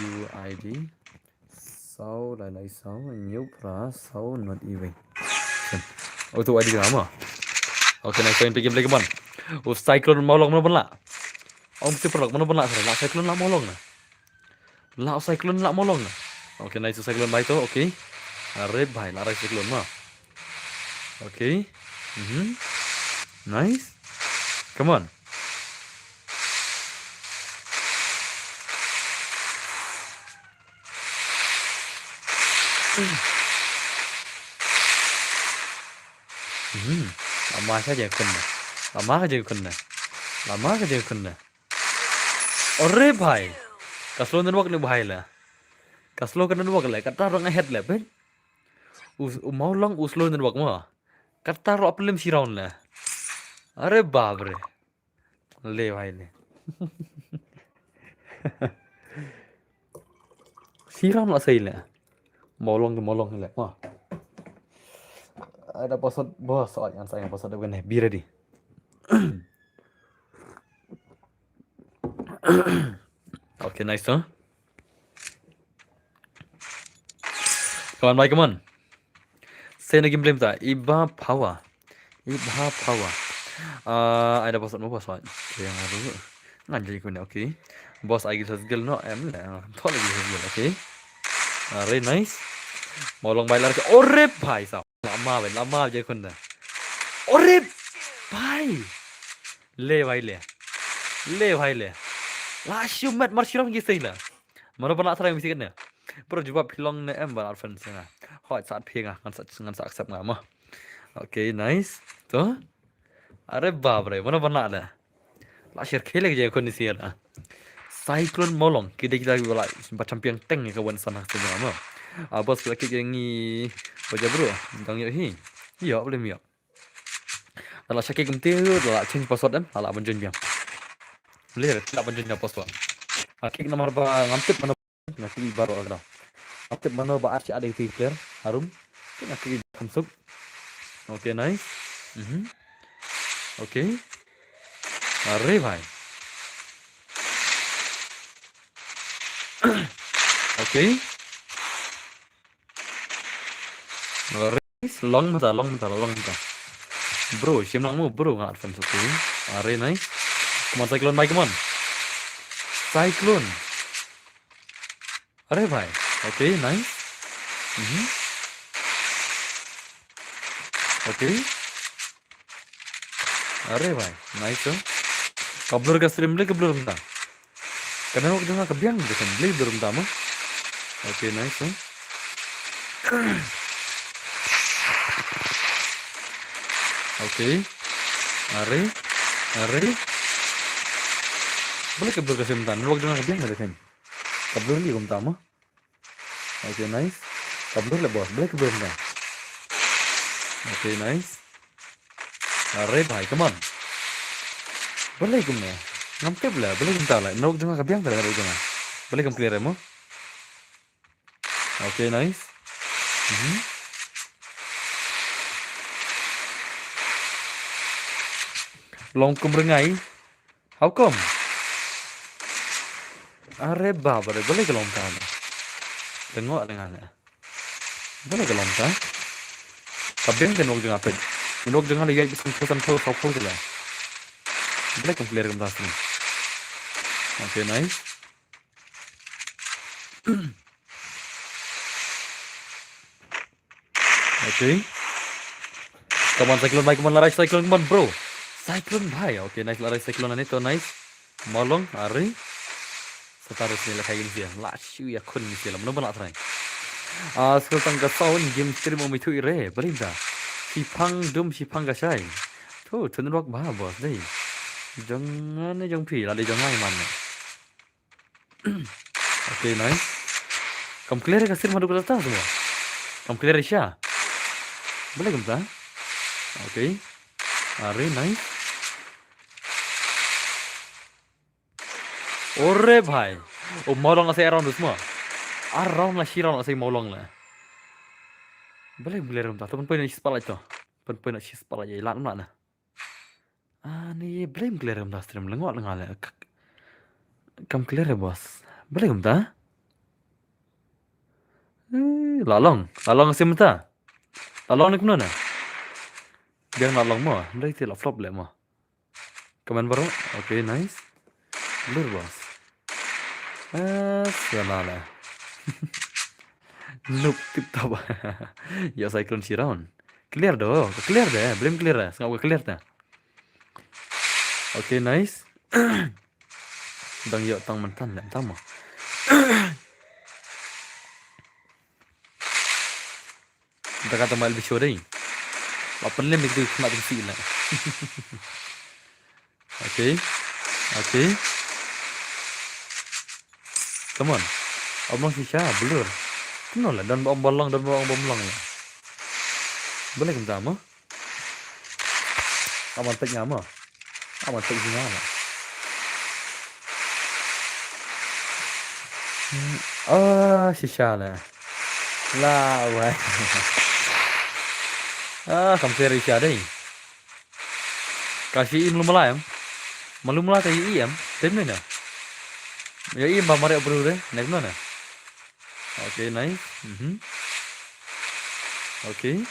u ID. Saw lai lai saw hynñiew phra saw nod iwei. Utu ID jong nga mo. Okay, nice to, pyn gameplay, come on. U Cyclone Mawlong mano ban lah? Ong te paralok mano ban lah, lah Cyclone lah Mawlong na. Lah u Cyclone lah Mawlong na. Okay, nice u Cyclone bhai to, okay. Are bhai, lah rai Cyclone ma. Okay. Mhm. Nice. Come on. Mhm. Lama ka jingkhun na. Lama ka jingkhun na. Lama ka jingkhun na. Are bhai. Ka slow network ne bhai la. Ka slow ka network la. Kata rang head la, ben. U, u Mawlong u slow network ma. Kata ro aplim shi round la. Are bap re. Le bhai le. Shi round la sei le. Mawlong ke Mawlong le. Ma. Ada password bos, oh, ngan sa ngan password, okay, be ready. Okay, nice, huh? Come on, bhai, come on. Send a game play ta. Iba power. Iba power. Ah, ada password mo password. Okay, yang aru. Ngan jadi kena, okay. Boss, I guess skill no, em le. Thok lagi skill, okay. Are nice. Mawlong bhai lar ke. Ore bhai sa. Lama bhai, lama je khun da. Ore bhai. Le bhai le. Le bhai le. La shu mat mar shirong ki sei la. Mano ban lah try mesti kena. Bro, jubab phi long ne em ban lah friend sanga. Hoi, sat phi nga, ngan sa, ngan sa accept nga mo. Okay, nice. To. Are bap re, mano ban lah le. La share khele je khun ni siar. Cyclone Mawlong, ki dei kita la ba champion teng ka wan sana sanga mo. Ah, boss la kick yang ngi baja bro, dang yo hi. Yo, boleh mi yo. Dah lah sakit kemti, dah lah change password em, dah lah ban join biang. Boleh, dah lah ban join password. Aki nomor ba ngam tip mano, ngam tip baru ada. Ngam tip mano ba archi ada itu clear, harum. Ngam tip masuk. Okay, nice. Mhm. Okay. Are bhai. Okay. Are. Long mynta, long mynta, long mynta. Bro, shim lang mo, bro, nga advance, okay. Are, nice. Come on, Cyclone, bhai, come on. Cyclone. Are, bhai. Okay, nice. Mhm. Okay. Are, bhai. Nice, oh. Ka blur ka stream, le ka blur mynta. Ka network jong nga ka biang je kan, balei blur mynta mo. Okay, nice, eh. Okay. Are, are. Balei ka blur ka stream mynta, network jong nga ka biang je kan. Ka blur lei kumta mo. Okay, nice. Ka blur lei, boss. Balei ka blur mynta. Okay, nice. Are bhai, come on. Balei kumne. Ngam tip lei, balei kumta lei. Network jong nga ka biang te lei, network jong nga. Balei kam clear mo. Okay, nice. Mhm. Long kum rngai. How come? Are bap re, balei ka long ta ne. Tengok dengan ne. Balei ka long ta. Ka biang te network jong nga peit. Network jong nga lei ïaid bad san phew, san phew, saw phew te lei. Balei kam clear kumta sini. Okay, nice. Okay. Come on, Cyclone bhai, come on, la rai Cyclone, come on, bro. Cyclone bhai, okay, nice, la rai Cyclone ani to, nice. Mawlong, are. Sa ta ruh sini la kai gin sia, la shu ïakhun ni sia la, mano ban lah try. Ah, scroll tang ka sound, game stream ong mithuh i re, balei da. Shipang dum, shipang ka shai. Tu, tu network bha, boss, dei. Jong nga ne jong phi, la dei jong nga i man ne. Okay, nice. Kam clear ka stream haduh katta semua. Kam clear sha. Balei kumta. Okay. Are, nice. Ore bhai. O Mawlong la sei around semua. Around la shi round la sei Mawlong la. Balei clear kumta. Tu pynpoi na shi spotlight to. Pynpoi na shi spotlight ïa la na. Ani balei kam clear kumta stream, lyngngoh lyngngoh lei. K-, kam clear, boss. Balei kumta? Eh, la long, la long sim mynta. La long ni kumno na. Biang la long mo, balei te la flop lei mo. Come on, bro. Okay, nice. Blur, boss. Ah, salah lah. Noob tip top. Ïa Cyclone shi round. Clear doh, clear deh, blame clear deh. Sngap ka clear deh. Okay, nice. Dang ïoh tang mynta leh, tang mo. Da kata ma el bisho dei. Ba pynlem ïa ki khmat tang sih leh. Okay. Okay. Come on. Ym long shisha, blur. Kumno leh, don ba ong ba long, don ba ong ba ym long leh. Balei kumta mo? Aman tek nga mo. Aman tek nga mo. Ah, shisha leh. La wai. Ah, kam clear shisha dei. Ka shi im lumala em. Ma lumala ka i em. Tem ne na. Ya im ba mare bru de. Nek no na. Okay, nice. Mhm. Okay.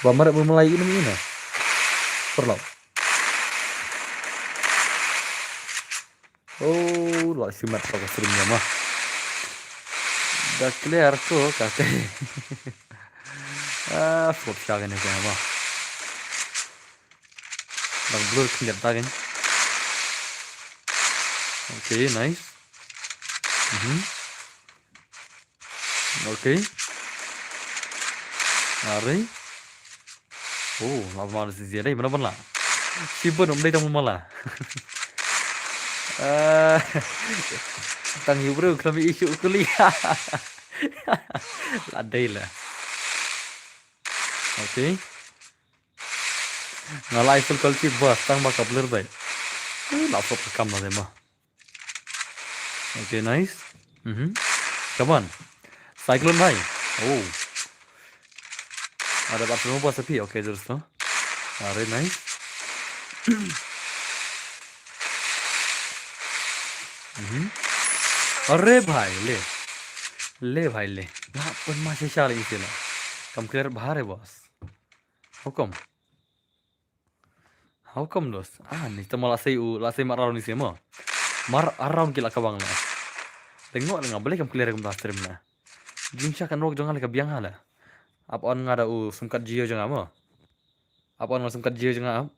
Ba mare lumala i im ina. Perlau. Oh, la shimet ka stream ïa ma. Da clear ko ka te. Ah, flop sha kane ka ma. Da blur khyndiat ta kan. Okay, nice. Mhm. Okay. Are. Oh, la ma si zia dei, mana mana. Si bon um dei tang mana. Ah, tang yu bro, kami isu kuliah. La dei la. Okay. Nga la ai full quality bas, tang ba ka blur bai. Eh, la flop ka kam na dei ma. Okay, nice. Mhm. Come on. Cyclone bhai. Oh. Ada bat semua bas api. Okay, terus tu. Are, nice. Mhm. Are bhai, le. Le bhai, le. Na pun masih shali isi la. Kam clear bahar hai, boss. Hukum. How come, dos? Ah, ni tama la sei u, la sei mar around ni sei mo. Mar around ki la ka bang la. Tengok la nga, balei kam clear kumta stream la. Jingshah kan rok jong nga la ka biang ha la. Ap on nga da u sumkat jio jong nga mo. Ap on nga sumkat jio jong nga ap.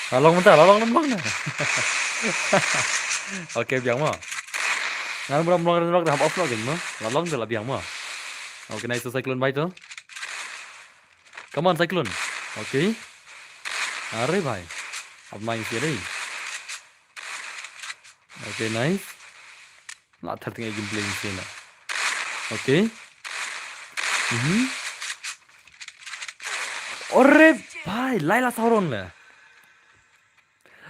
La long mynta, la long, la long na. Okay, biang mo. Ngan bra mlong rin rok dah hap off login mo. La long tu la biang mo. Okay, nice to Cyclone bhai tu. Come on, Cyclone. Okay. Are bhai. Ap main sia dei. Okay, nice. La thar tengah gameplay ni sini. Okay. Mhm. Ore bhai, lai la sauron le.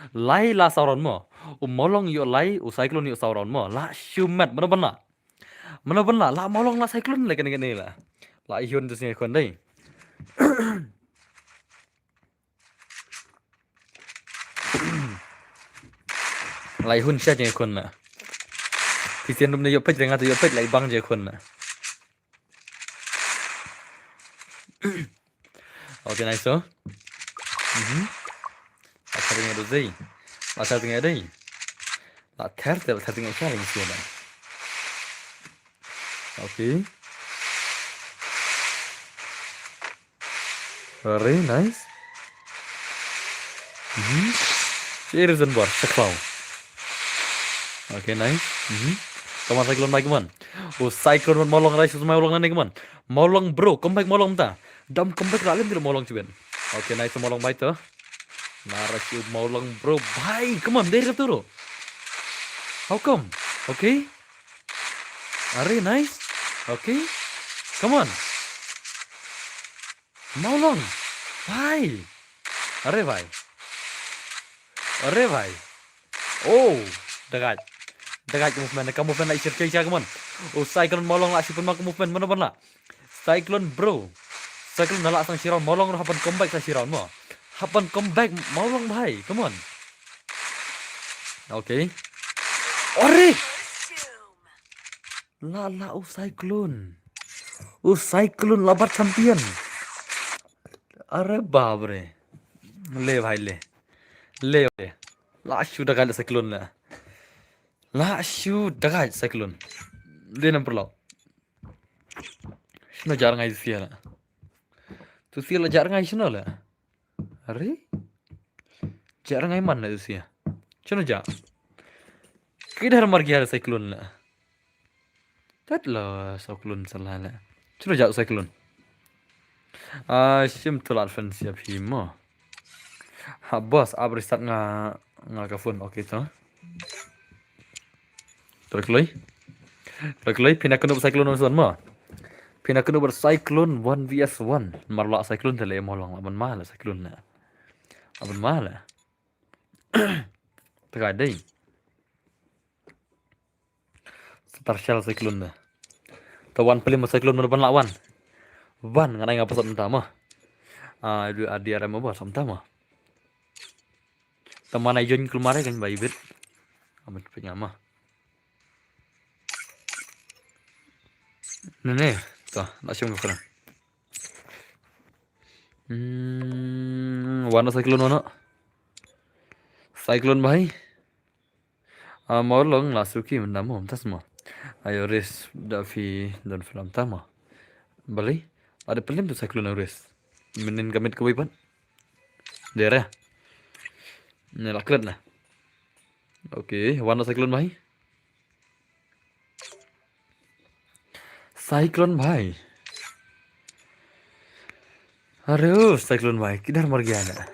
Lai la sauron mo. U Molong ïoh lai, u Cyclone ïoh sauron mo. La shumet, mana bana. Mana bana, la Molong la Cyclone le kene kene la. La ihun tu sini kon dei. Lai hun sha jeng khun na. Christian rum ne ïoh peit, renga te ïoh peit, lai bang jeng khun na. Okay, nice so. Mhm. Asal tengah tu dei. Asal tengah dei. La ther te, la ther tengah sha ring sio dei. Okay. Very nice. Mhm. Here is one bar. Shaklau. Okay, nice. Mhm. Come on, Cyclone, bhai, come on. Oh, Cyclone, Mawlong, nice, Mawlong, nane, come on. Mawlong, bro, come back, Mawlong, mynta. Dam, come back, lalim, Mawlong, chiben. Okay, nice, Mawlong, bhai, to. Nara, si Mawlong, bro, bhai, come on, dei ka turu. How come? Okay. Are, nice. Okay. Come on. Mawlong. Bhai. Are bhai. Are bhai. Oh. Dagat. Dagat ka movement. Ka movement la i shirkei sha ka mon. Oh, Cyclone Mawlong la shipun ma ka movement. Mano ban la. Cyclone, bro. Cyclone na la sang shiral Mawlong, hapan comeback sa shiral mo. Hapan comeback Mawlong bhai. Come on. Okay. Are. La la u Cyclone. U Cyclone la bat champion. Are bap re. Le bhai le. Le le. La shu dagai le Cyclone le. La shu dagai Cyclone. Le number lo. Shino jar ngai sia la. Tu sia la jar ngai shino le. Are? Jar ngai man la tu sia. Shino jar. Kidar mar gia le Cyclone le. Tat la Cyclone salah la. Chulo jak Cyclone. Ah, shim tu la fan siap hi mo. Ha boss, abri start nga, nga ka phone, okay to. Terkloi. Terkloi, pina kena Cyclone on mo. Pina kena ber Cyclone one v s one. Mar la Cyclone tele mo long, laban ma la Cyclone la. Laban ma la. Tega dei. Star Shell Cyclone de. Ta wan plim Cyclone mo ban la wan. Wan ngan ai nga pasat mynta mo. Ah, du adi aram mo pasat mynta mo. Ta mana join kulmare kan bai bit. Amit penya mo. Ne ne, ta, la shim ka kena. Hmm, wana Cyclone wana. Cyclone bhai. Ah, Mawlong la suki mynta mo, mynta mo. Ayo res da phi don film ta mo. Bali, ada film tu Cyclone res. Menin kamit kawai pat. Dere. Ne la klet na. Okay, wana Cyclone bhai. Cyclone bhai. Are o, Cyclone bhai, kidhar mar gaya na?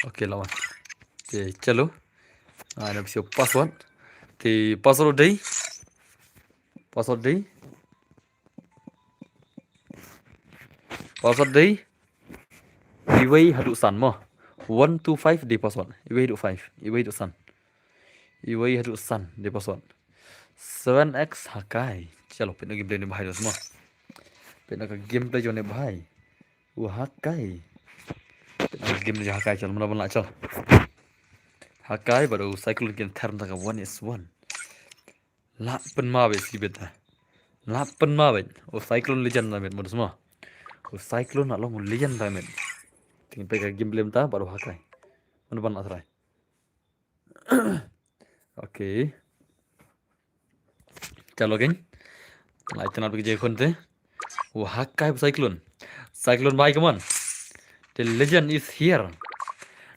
Okay, lawan. Okay, chalo. Ah, na bisi password. Te password dei. Password dei. Password dei. Iwei haduh san mo. One two five dei password. Iwei haduh five. Iwei haduh san. Iwei haduh san dei password. Seven X hakai. Chalo, pynno gameplay ne bhai dos mo. Pynno ka gameplay jong ne bhai. U hakai. Pynno ka gameplay jong hakai, chalo, mano ban la chalo. Hakai bad u Cyclone kin ther mynta ka one is one. La pynma bad si bit. La pynma bad. U Cyclone legend da met mo dos mo. U Cyclone la long legend da met. Ting pe ka gameplay mynta bad u hakai. Mano ban la try. Okay. Chalo kin. Lai tena bagi je khun te. Wah, hakai Cyclone. Cyclone bhai, come on. The legend is here.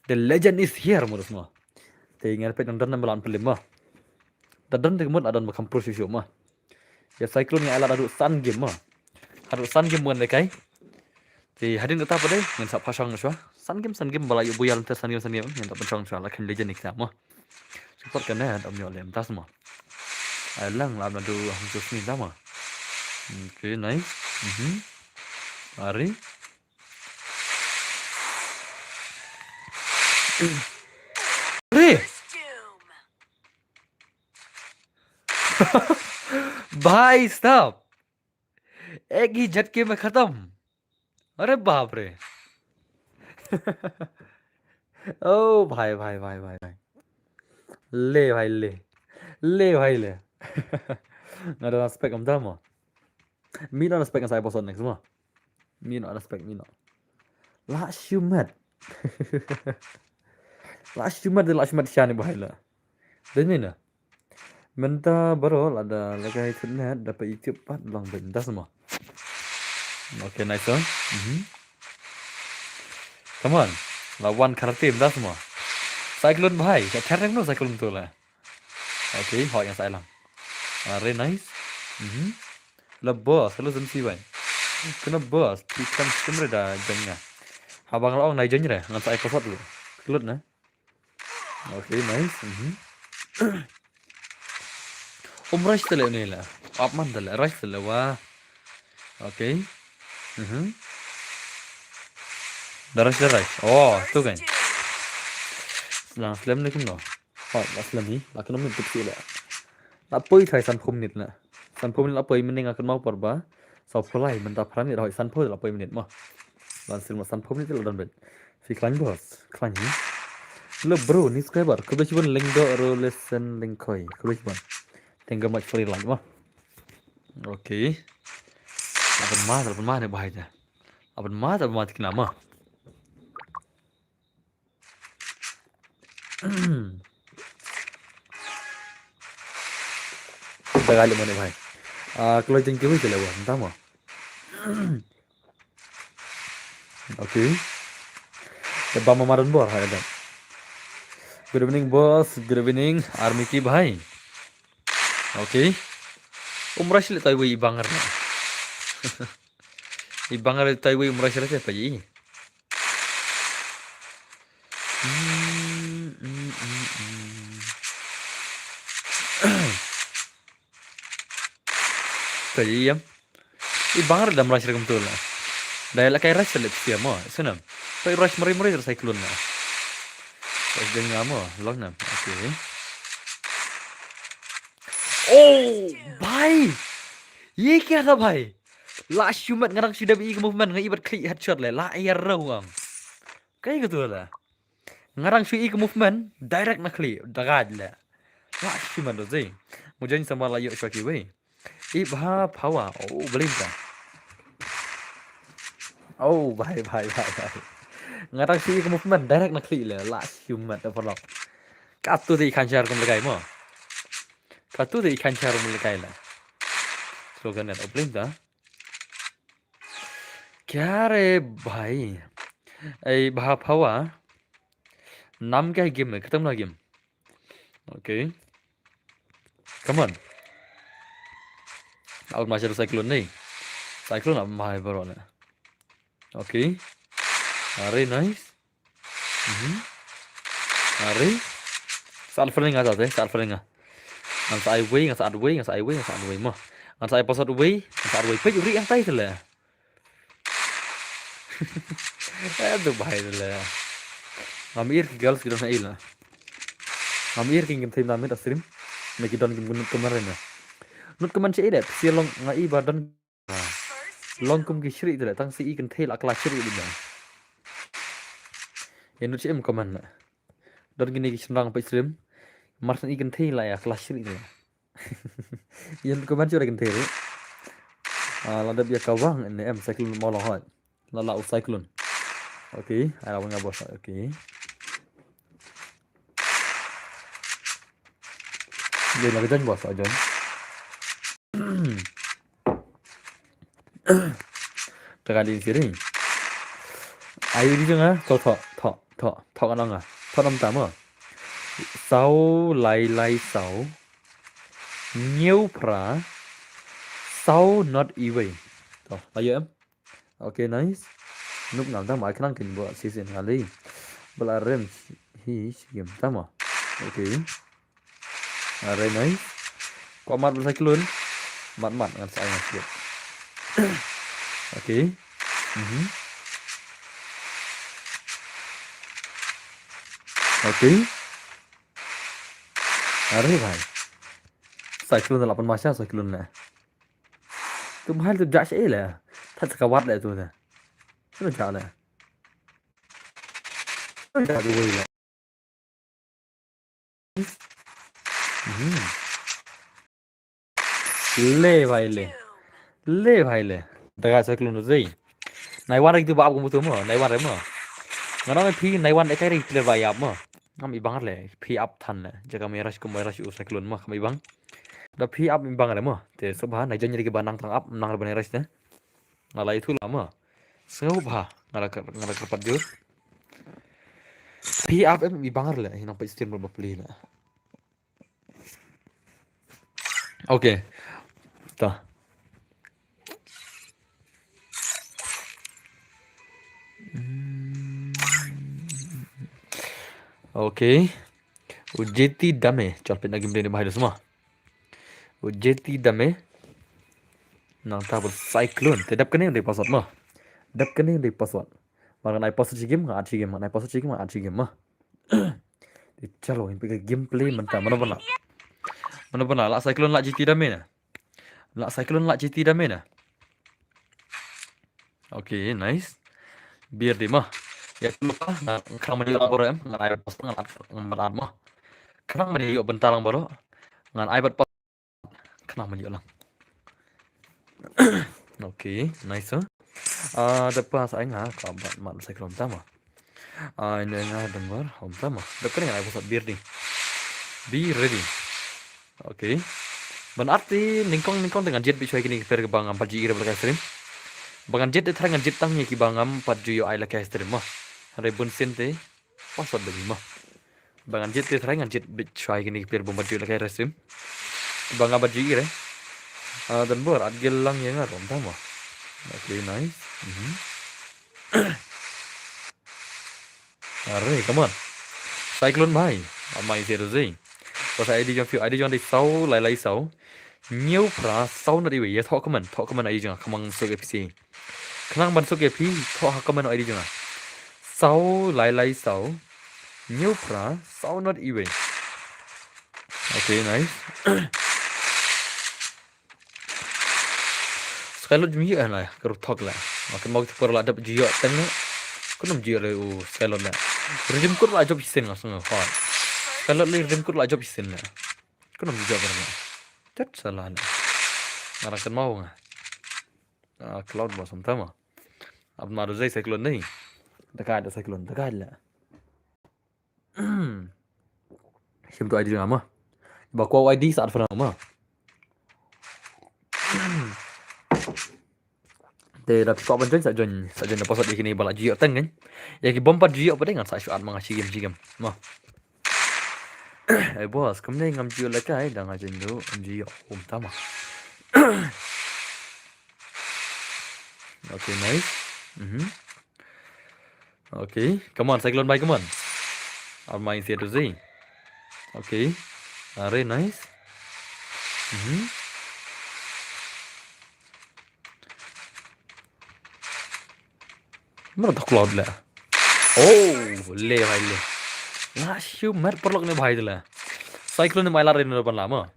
The legend is here, mo dos mo. Te ngar pet nang dan balan pelim mo. Dan dan te kemut adan bakam pro shu shu mo. Ya Cyclone nga alat adu san game mo. Adu san game mo ngan kai. Te hadien kata pat de ngan sa pashang shuwa. San game, san game bala yu buyal te san game, san game. Ngan ta pashang shuwa la khen legend ni kita mo. Support kane dam yo lem tas mo. Ai lang lam na du hang tus ni ta mo. Okay, nice. Mhm. Ari. Ari. Bhai, stop. एक ही झटके में खत्म। अरे बाप रे। ओ भाई, भाई, भाई, भाई, भाई। Le, भाई, le। Le, भाई, le। Nga don respect ym ta mo. Mi don respect ngan sa ai password next mo. Mi don respect, mi don. La shu met. La shu met, la shu met sha ne bhai la. Dei mi na. Mynta baroh lada lehkai thut net da pa YouTube pat long bad mynta semua. Okay, nice one. Mhm. Come on. La wan karate mynta semua. Cyclone bhai, ka thar no cyclone tu la. Okay, hoi yang sa lang. Are nice. Mhm. La boss, hello Zensi bhai. Kena boss, ti kan stem re da jeng nga. Haba nga la ong nai jeng re, ngan sa ai password dulu. Klut na. Okay, nice. Mhm. Um rush tele ni la. Up man tele, rush tele wa. Okay. Mhm. Da rush, da rush. Oh, tu kan. Lang slem ni kumno. Hoi, la slem ni. La kena minit tip si la. La poi thai san phum minit la. San phum minit la poi mending akan mau por ba. Sa pulai mynta phra minit hoi san phum la poi minit mo. Lan sil mo san phum minit la don bet. Fi klan boss, klan ni. Lo bro, ni subscriber. Kube chibon leng do ro lesen leng koi. Kube chibon. Thank you much for your like mo. Okay. Lapan ma, lapan ma ni bahaya. Lapan ma, lapan ma tikna mo. Dagai le mane bhai. Ah, kalau jeng kiwi kele wan, tama. Okay. Te ba mama don bor hai da. Good evening boss, good evening army ki bhai. Okay. Umra sile tai wei ibangar na. Ibangar tai wei umra sile te paji. Ka ïam. I bang re dam rush re kumtu la. Dai la kai rush le pia mo. Sunam. Kai rush mari mari cyclone na. Kai deng nga mo. Long nam. Okay. Oh, bhai. Ye kya tha bhai? La shumat ngarang shu da bi ka movement ngai bat klik headshot le. La ya rawang. Kai ka tu la. Ngarang shu i ka movement direct na khlieh da gaj le. La shi man do zing. Mujan sama la yo shwa ki wei. I bha phawa. Oh, belinta. Oh, bhai bhai bhai bhai. Ngarang shu i ka movement direct na khlieh le. La shi man da parlok. Ka tu ti khan shar kum lekai mo. Ka tu ti khan shar kum lekai le. Slogan net. Oh, belinta. Kya re bhai? Ei bha phawa. Nam kya game? Khatam na game. Okay. Come on. Out ma shadow cyclone nahi. Cyclone ab mai baro na. Okay. Are nice. Mhm. Are. Sal frenga tate, sal frenga. Ngan sa ai wei, ngan sa ai wei, ngan sa ai wei, ngan sa ai wei mo. Ngan sa ai pasat wei, ngan sa ai wei. Pej uri yang tai tele. Eh, tu bahai tele. Ngam ir ki girls ki don ai la. Ngam ir ki ngim thim namit asrim. Me ki don kim gunut kemarin ya. Nut keman che idet, si long ngai ba don. Long kum ki shri tele, tang si i kynthei la kla shri di bang. Ye nut che em comment na. Don kini ki shynrang pa shrim. Mar san i kynthei la ya kla shri tele. Ye nut comment che kynthei re. Ah, la dep ya kawang ne em cyclone mo long hoi. La la u cyclone. Okay, ai la wang ya boss. Okay. Ye la ka jan boss ajan. Taka din siri. Ayu di jong ah. Tho tho tho tho tho kanang ah. Tho nam tama. Sau lai lai sau. Ngiu pra. Sau not iwei. Tho, ayu em. Okay, nice. Nup ngam tang mai khnang kin bo season ngali. Bala rem hi shigim tama. Okay. Are nice. Ko mat bala cyclone. Mat mat ngan sa ngan siap. Okay. Mhm. Okay. Are bhai. Cyclone la pan masha cyclone na. Tu bhai tu jak sha le. That sa ka wat le tu na. Tu jak le. Tu jak tu le. Mhm. Le bhai le. Le bhai le. Daga cyclone tu zai. Nai wan re tu ba ap ko mutu mo. Nai wan re mo. Ngan ong phi nai wan de kai re le ba ap mo. Ngam i bang le. Phi ap than le. Jaga me rush ko me rush u cyclone mo. Kam i bang. Da phi ap im bang re mo. Te sngewbha na jan ri ki ba nang tang ap nang re ban res te. Nga la itu la mo. Sngewbha nga la kar-, nga la kyrpad jur. Phi ap im i bang re le. Nang pa istin ba pli le. Okay. Ta. Hmm. Okay. U J T Dame, chal pit na game dei ni bahai da semua. U J T Dame. Nang ta bad Cyclone. Te dap kane dei password ma. Dap kane dei password. Ma ngan ai password shi game, ngan ai shi game, ngan ai password shi game, ngan ai shi game ma. Te chalo, in pika gameplay mynta, mana bana. Mana bana, la Cyclone la J T Dame na. La Cyclone la J T Dame na. Okay, nice. Bir di mah. Ya lupa, ngan khrang mani lang baroh em, ngan ai bos ngan at ngan at mah. Khrang mani ïoh bynta lang baroh. Ngan ai bad pa-, khrang mani ïoh lang. Okay, nice. Ah, da pas ai nga ka bat mat Cyclone tama. Ai ne nga dang bar hom tama. Da kane ngan ai bos bir di. Be ready. Okay. Ban arti nyngkong nyngkong te ngan jied bit shwa kine ki player ba ngam pat ju ïoh ïa la kai stream. Ba ngan jied te trai ngan jied tang ïa ki ba ngam pat ju ïoh ai la kai stream mo. Hynrei bun sien te password dei mo. Ba ngan jied te trai ngan jied bit shwa kine ki player ba ngam pat ju ïoh la kai stream. Ba ngam pat ju ïoh re. Ah, dan bor at gel lang ïa nga rom tama. Okay, nice. Mhm. Are, come on. Cyclone bhai. Amai zero zero. Bas I D jong phi, I D jong dei saw lai lai saw. Hynñiew phra saw nod iwei. Ïa thoh comment, thoh comment I D jong nga, khamang suk A P C. Khnang ban suk A P, thoh ha comment I D jong nga. Saw lai lai saw. Hynñiew phra saw nod iwei. Okay, nice. Skylord jum ïoh na, ka rup thok la. Makan mau kita por la dap jiyok teng na. Kunum jiyok le u Skylord la. Redim kur la job isin nga sung hot. Skylord le redim kur la job isin la. Kunum jiyok ber na. Tet salah na. Ngara kan mau nga. Ah, Cloud ba som tama. Ab maru zai Cyclone ni. Dekat ada Cyclone, dekat la. Shim tu I D nga ma. Ba kwah I D sa at fana ma. Te da phi kwah ban join sa join, sa join da password ïa kine ba la jiyok teng kan. Ïa ki bom pat jiyok pat ngan sa shu at ma nga shi game shi game. Ma. Eh boss, kumne ngam jiyok la kai da nga join du ngam jiyok um tama. Okay, nice. Mhm. Okay, come on, Cyclone bhai, come on. Armai sia tu zi. Okay. Are, nice. Mhm. Mana tak Cloud la. Oh, le bhai le. Nga shu mer perlok ne bhai la. Cyclone mai la rin ban lama.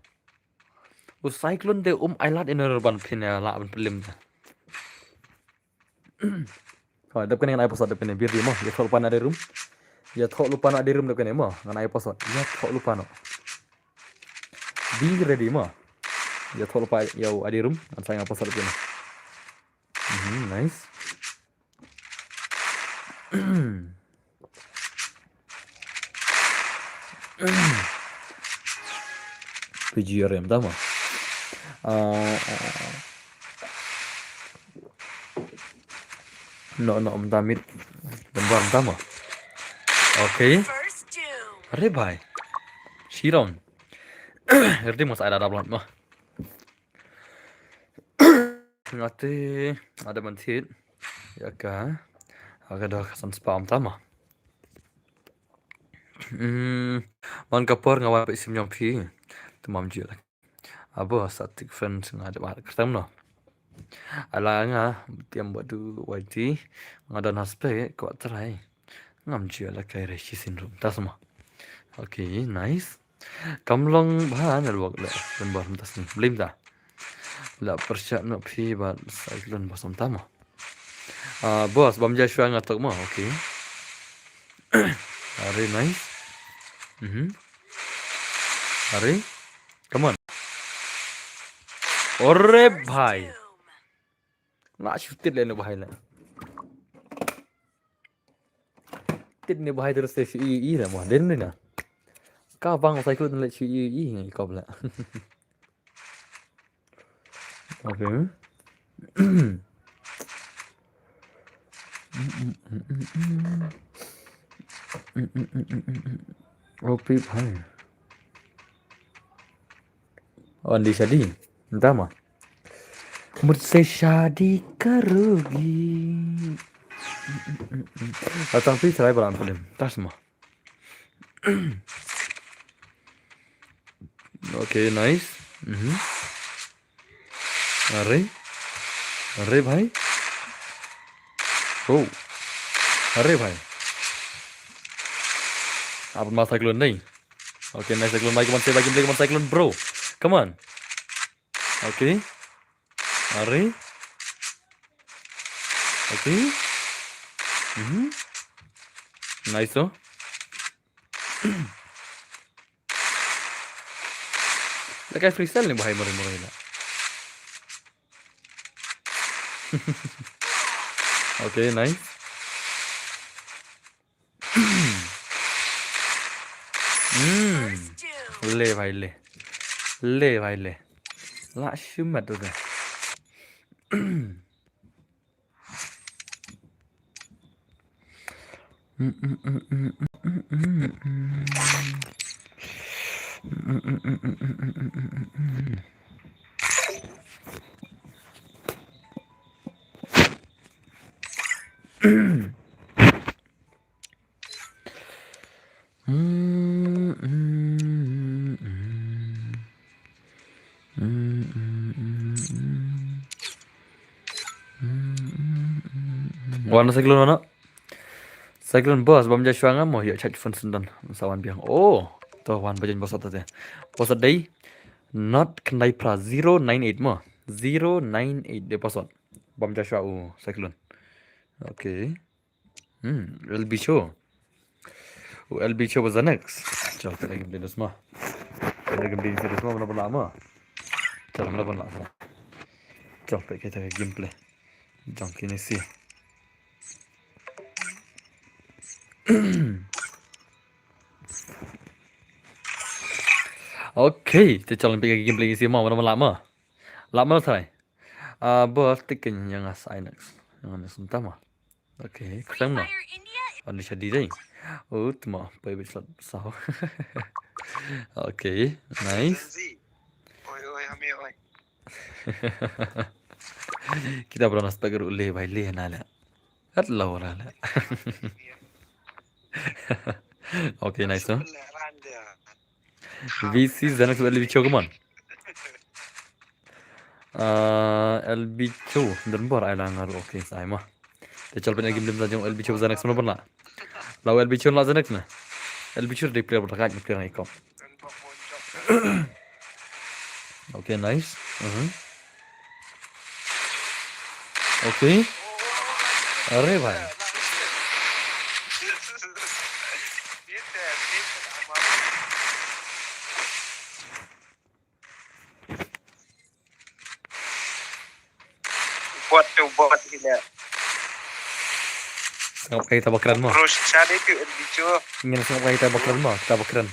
U Cyclone te um ai lad ïa nor ban phin, eh, lah ban pynlem te. Hoi, dep kane ngan ai password dep kane, bir di mo. Ïa thoh lypa na di room. Ïa thoh lypa na di room dep kane mo. Ngan ai password. Ïa thoh lypa no. Be ready mo. Ïa thoh lypa ïa u I D room. Ngan sa ai nga password dep kane. Mhm, nice. P G R M tama. Ah, ah, ah. No, no, mta mit. Gambar tama. Okay. Are bhai. Shirong. Erdi mas ada download ma. Ngate ada ban thied ïa ka, ïa ka da ka san spam tama. Hmm, man ka por nga wan peit sim jong phi. Te mam jia lak. Abo sa tik friends nga da ba kyrtam no. Ala nga tiam badu Y T nga don haspe ko trai. Ngam jia la kai re shi sin rum. Tas ma. Okay, nice. Kam long bha network le. Ban bar mynta sngi. Blim ta. La pyrshah noh phi bad Cyclone ba som tama. Ah, boss, bam ja shwa nga tok ma. Okay. Are nice. Mhm. Are. Come on. Ore bhai. Nga shu tit le no bhai le. Tit ne bhai terus te shu i i la mo den ne na. Ka bang Cyclone le shu i i ngi kop la. Okay. Okay, bhai. Oh, Andi Shadi. Entah mah. Mujhse shaadi karogi. Datang pi serai balan film. Tas mah. Okay, nice. Mhm. Are. Are, bhai. Oh. Are, bhai. Apa masa cyclone ni? Okay, nice cyclone. Bhai, come on, say bye, come on, cyclone, bro. Come on. Okay. Are. Okay. Mhm. Nice, oh. Lagi freestyle ni, bhai, mari, mari na. Okay, nice. Hmm. Le, bhai, le. Le, bhai, le. Lah shumat tu dah. Wan cyclone mano? Cyclone boss, bam ja shuwa nga mo, ïoh charge phone sendon. Sa wan biang. Oh, to wan bajan boss ata te. Boss dei. Not khyndai phra, zero nine eight mo. Zero nine eight de boss. Bam ja shuwa u cyclone. Okay. Hmm, L B Cho. U L B Cho was the next. Chal, kita gameplay dos ma. Kita gameplay dos ma, mana pernah ma. Chal, mana pernah ma. Chal, kita gameplay. Jang kini si. Okay, te chal, kita gameplay si ma, mana pernah ma. Lah ma, try. Ah, bos tikin yang as Inex. Yang as entah ma. Okay, khlem no. Andi Shadi dei. Oh, tma, pai bit slot saw. Okay, nice. Oi, oi, hami, oi. Kita pernah spek ru le, bhai, le na le. Kat law na le. Okay, nice, no? V C Xanax L B Cho, come on. Ah, L B Cho, dan bor ai lang aru, okay, sai ma. Te chal pen game lim jong L B Cho Xanax mana pernah. Lau L B Cho la Xanax na. L B Cho de player bertakat, player ngai kom. Okay, nice. Mhm. Okay. Are bhai. Bot tu bot gila. Sngap kai ta bakran mo. Terus cari tu L B Cho. Ngin sngap kai ta bakran mo, ta bakran.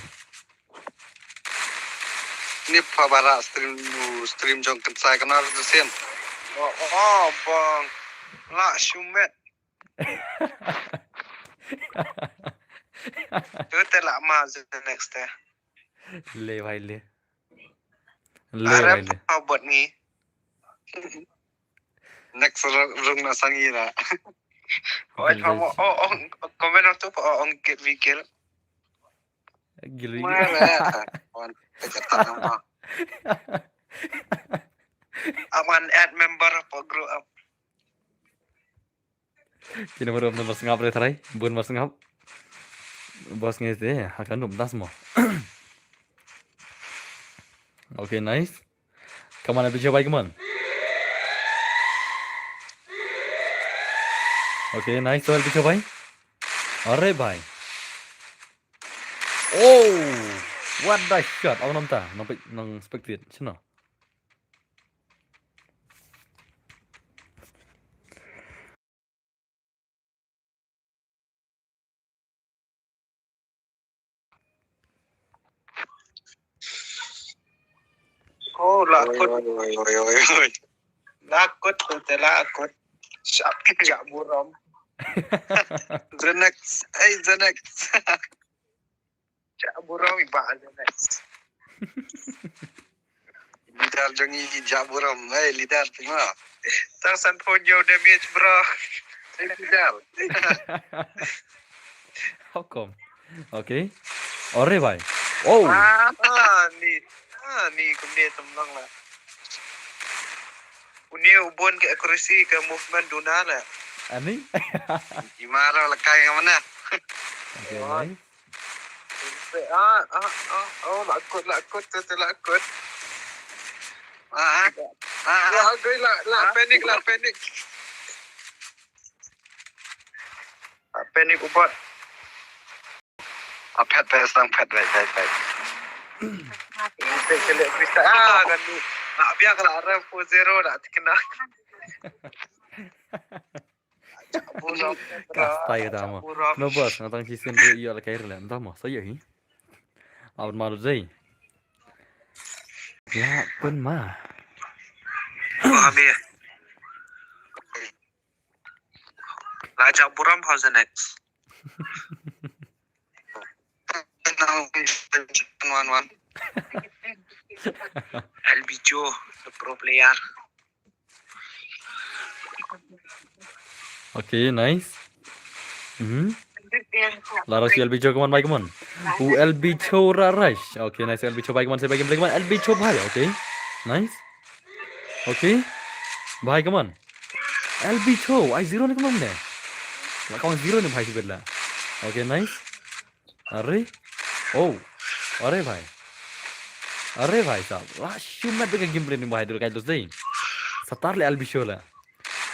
Ni pa bara stream nu, stream jong Kynsai Kynhar tu sien. Oh, oh, bang. La shumet. Tu te la ma the next te. Le bhai le. Le bhai le. Apa buat ni? Next rung, rung na sangi la. Oi, oh, oh, comment tu, oh, ong kit vikil. Gil. Mana? Wan, kata nama. Aman add member apa group up. Kini baru nomor sngap re trai, bun mar sngap. Bos ngi te, hakan dum das mo. Okay, nice. Come on, L B Cho bhai, come on. Okay, nice to L B Cho bhai. Are bhai. Oh, what the shot. Aw, namta, nang spectate, shino. Oh, la kut. Oi, oi, oi, oi, oi. La kut, te la kut. Shap, shap burom. Zenex, hey Zenex. Shap burom i ba Zenex. Leader jong i shap burom, hey leader tengok. Tang san phew hynñiew damage bro. Hey leader. How come? Okay. Ore bhai. Oh. Ah, ah, ni. Ah, ni kumne tam lang la. Une u bun ka accuracy ka movement duna la. Ani? Imara la kai ka mana. Okay, nice. Ah, ah, ah, oh, la kut, la kut, tu, tu, la kut. Ah, ah, ah, ah. La, la, la panic, la panic. Ah, panic u bot. Ah, phet, phet, sang phet, phet, phet, phet. Phet, phet, phet. Ah, kan ni. Nak biar kalau ada four zero nak terkena. Ka style ta mo. No boss, nga tang shisien ri ïoh la kai rle. Nda mo, sa ïoh hi. Awan malu zei. Ya, pun ma. Abi. La jak buram, how's the next? One one. L B Joe, the pro player. Okay, nice. Mhm. La rush L B Joe, come on, bhai, come on. U L B Joe ra rush. Okay, nice, L B Joe, bhai, come on, say bhai, come on, L B Joe, bhai. Okay. Nice. Okay. Bhai, come on. L B Joe, ai zero ne, come on ne. La, come on, zero ne, bhai, sibet la. Okay, nice. Are? Oh. Are bhai. Are bhai sahab. La shu mat bad ka game plan ni bhai, dur kai dus dei. Satar le L B Joe la.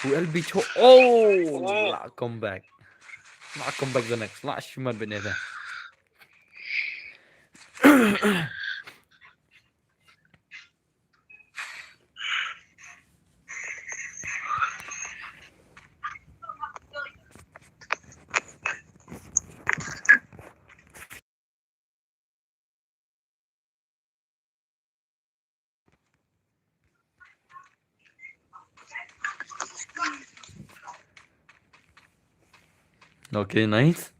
U L B Joe. Oh. Oh. La comeback. La comeback the next. La shu mat bad ne da. Okay, nice.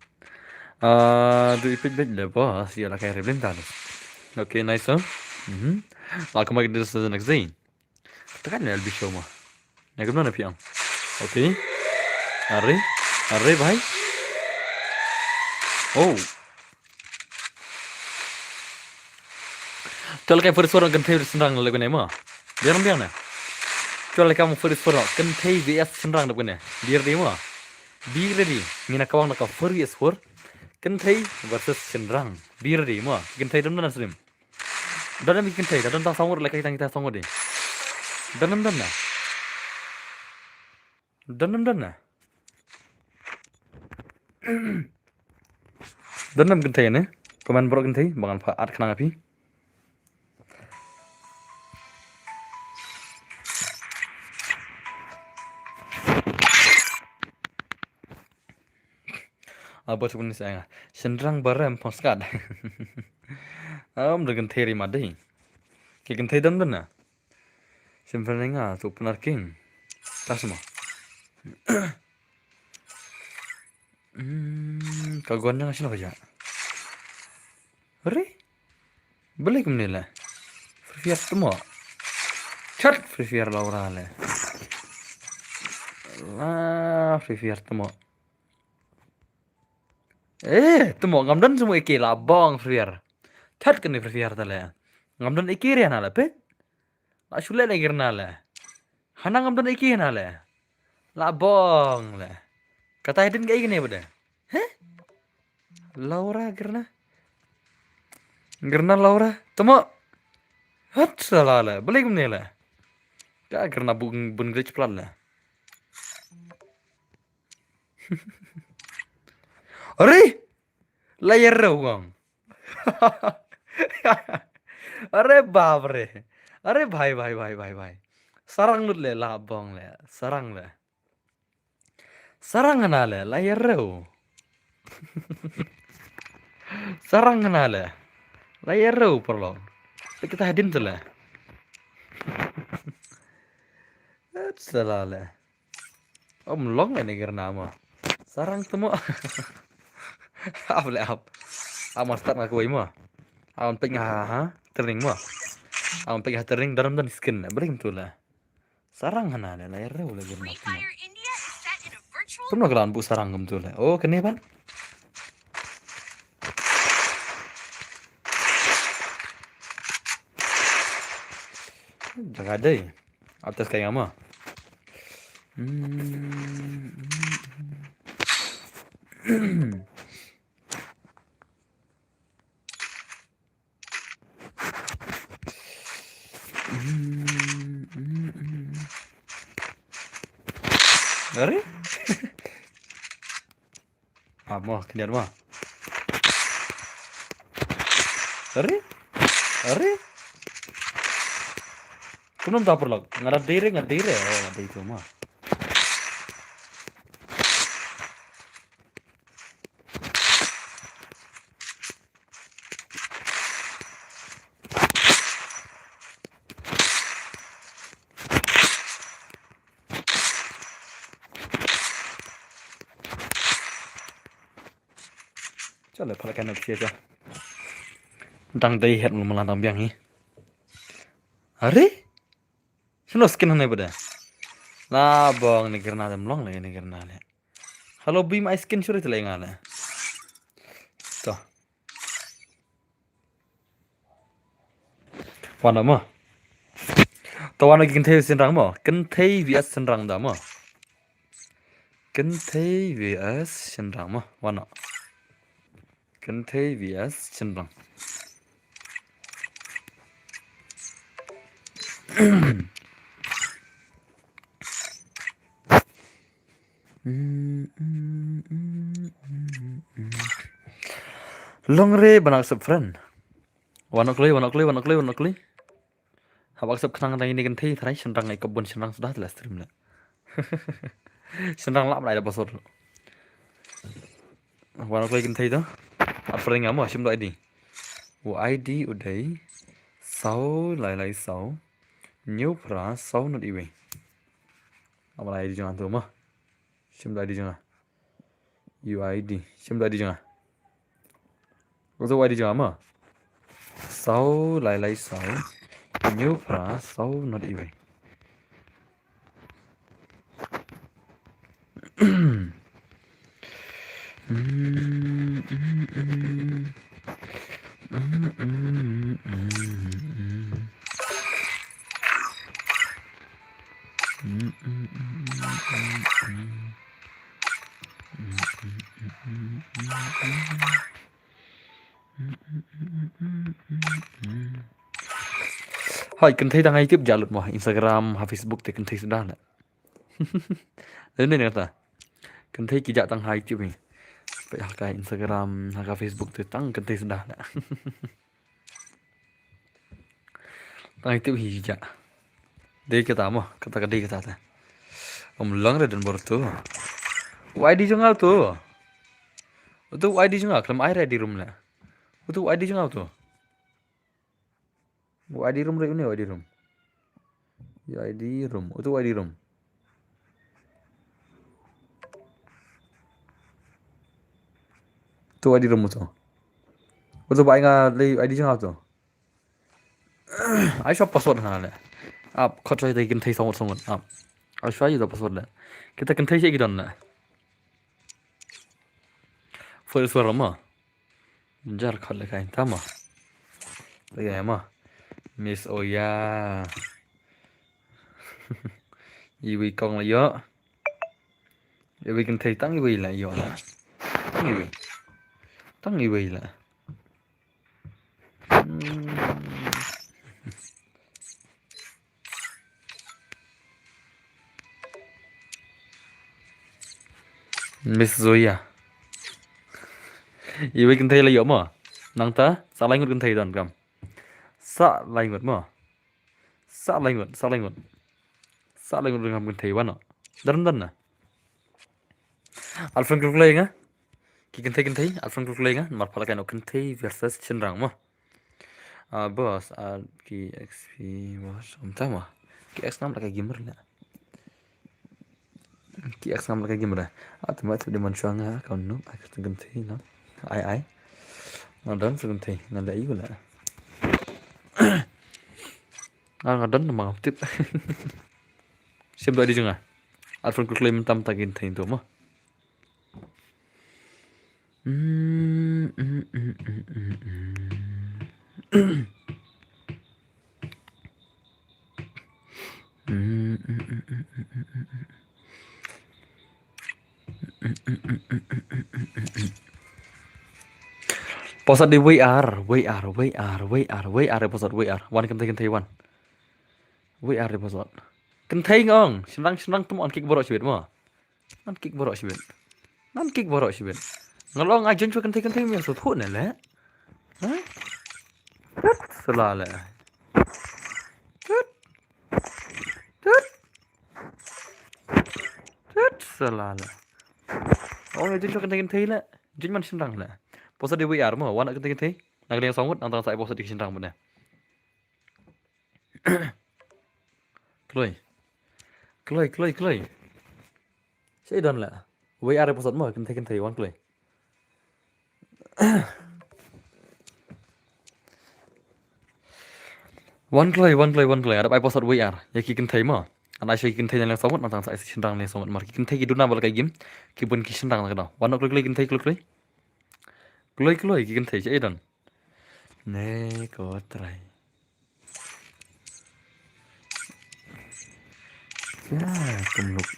Ah, du ipit bit le ba, si ala kai rebelin tano. Okay, nice, sir. Mhm. La kumai ke desa next day. Tekan ni L B Joe ma. Ni kumno na piang. Okay. Are, are bhai. Oh. Chol kai first round kan thei sendang le kone ma. Biar biar na. Chol kai first round kan thei V S sendang le kone. Biar di ma. Be ready. Mina kawang na ka four V S four. Kan thei versus sendang. Biar di ma. Kan thei dam na stream. Don na mi kynthei, don ta song wor, lehkai tang ta song wor di. Don nam don na. Don nam don na. Don nam kynthei ne. Comment bro kynthei, ba ngan pha add khnang ïa phi. Aba tu pun sa nga. Sendang barem pong skat. Am de kynthei ri madi. Ki kynthei dam dam na. Sendang nga tu pun arking. Tas mo. Hmm, ka gon nga sino ka ja. Re? Balik mene le. Free Fire temo. Chat Free Fire Laura le. La Free Fire temo. Eh, temo ngam don semua iki la bong Free Fire. Chat kene Free Fire tale. Ngam don iki ria na le pet. La shule le girna le. Hana ngam don iki na le. La bong le. Kata hidin ga ikne bade. He? Laura girna. Girna Laura. Temo. Hat sala le. Balik mene le. Ka girna bun bun glitch plan le. Are? La ïa rau ngong. Are bap re. Are bhai bhai bhai bhai bhai. Sarang lut le la bong le. Sarang le. Sarang na le la ïa rau. Sarang na le la ïa rau perlo. Kita hadin tu le. Sala le. Om long ne gerna mo. Sarang temo. Ap le ap. Amar start nga kawei mo. Awan pek nga ha ha. Turning mo. Awan pek ha turning daram dan skin le. Bring tu le. Sarang hana le la rew le gerna temo. Tum no klan bu sarang kum tu le. Oh kene ban. Jaga dei. Atas kai ama. Hmm. Are? Ah, mo, kyndiat mo. Are? Are? Kumno mynta paralok? Nga da dei re, nga dei re. Oh, nga dei tu mo. Chale, phala kan opsi aja. Dang dei het mula dang biang hi. Are? Shano skin hangne bada? La bong ni gerna dem long le ni gerna le. Hello bim ai skin shuri tele nga le. To. Wan mo. To wan ki kynthei synrang mo. Kynthei V S synrang da mo. Kynthei V S synrang mo. Wan. Kynthei V S synrang. Long re ban accept friend. Wan kloi, wan kloi, wan kloi, wan kloi. Haba accept khnang dang ini kynthei tharai synrang ngai ka bun synrang suda tela stream le. Synrang lap lai da password. Wan kloi kynthei to. At friend nga mo shim do I D. U I D u dei. Saw lai lai saw. Hynñiew phra saw not iwei. Ama lai I D jong nga to mo. Shim do I D jong nga. U I D. Shim do I D jong nga. Uto U I D jong nga mo. Saw lai lai saw. Hynñiew phra saw not iwei. Hai, kynthei tang ha YouTube jah lut mo, Instagram, ha Facebook te kynthei suda le. Dei ne kata. Kynthei ki jah tang ha YouTube hi. Peit ha ka Instagram, ha ka Facebook te tang kynthei suda le. Tang ha YouTube hi jah. Dei kata mo, kata ka dei kata ta. Ym long re don bor to. U I D jong nga to. Uto U I D jong nga, khlem ai re I D room le. Uto U I D jong nga to. U I D room re une U I D room. U I D room. Uto U I D room. Uto U I D room uto. Uto ba ai nga le U I D jong nga uto. Ai shwa password hana le. Ap, khot shwa ita kynthei song song ap. Ai shwa ita password le. Kita kynthei shi ki don le. Full suara mo. Jar khot le kai tama. Lagi ma. Miss Oya. Iwi kong la yo. Iwi kynthei tang iwi la yo la. Tang iwi. Tang iwi la. Hmm. Miss Zoya. Iwi kynthei la yo mo. Nangta sa lai ngut kynthei don kam. Sa lai ngut mo. Sa lai ngut, sa lai ngut. Sa lai ngut ring ham kynthei wano. Daram dan na. Alfred Kluk lai nga. Ki kynthei kynthei, Alfred Kluk lai nga. Mar pala kaino kynthei versus Chinrang mo. Ah, boss, ah, ki X P boss, um, tama. Ki X nam la ka gamer la. Ki ex ngam la ka game re. A te ma te di man shwa nga account no. Ai ka tengkynthei no. Ai ai. Nga don tengkynthei nga la yu la. Nga nga don ma tip. Sim do di jong nga. Alfred Kuklei mynta mynta kynthei to mo. Posot di wei ar, wei ar, wei ar, wei ar, wei ar, posot wei ar. Wan kynthei kynthei wan. Wei ar di posot. Kynthei ngong, shynrang shynrang tum on kick borok shibit mo. Nan kick borok shibit. Nan kick borok shibit. Nga long nga jun chwa kynthei kynthei mi sut hut ne le. Ha? Tut sala le. Tut. Tut. Tut sala le. Oh, nga jun chwa kynthei kynthei le. Jun man shynrang le. Posot di wei ar mo, wan kynthei kynthei. Nang liang song wut, nang tang sa posot di shynrang mo ne. Kloi. Kloi, kloi, kloi. Sha i don la. Wei ar posot mo, kynthei kynthei wan kloi. Wan kloi, wan kloi, wan kloi. Adap ai posot wei ar. Ïa ki kynthei mo. An ai sha ki kynthei na liang song wut, nang tang sa ai shynrang liang song wut mar. Ki kynthei ki duna bal kai gim. Ki bun ki shynrang na ka dau. Wan kloi kloi kynthei kloi kloi. Kloi kloi ki kynthei sha i don. Ne ko trai. Ya, kumluk.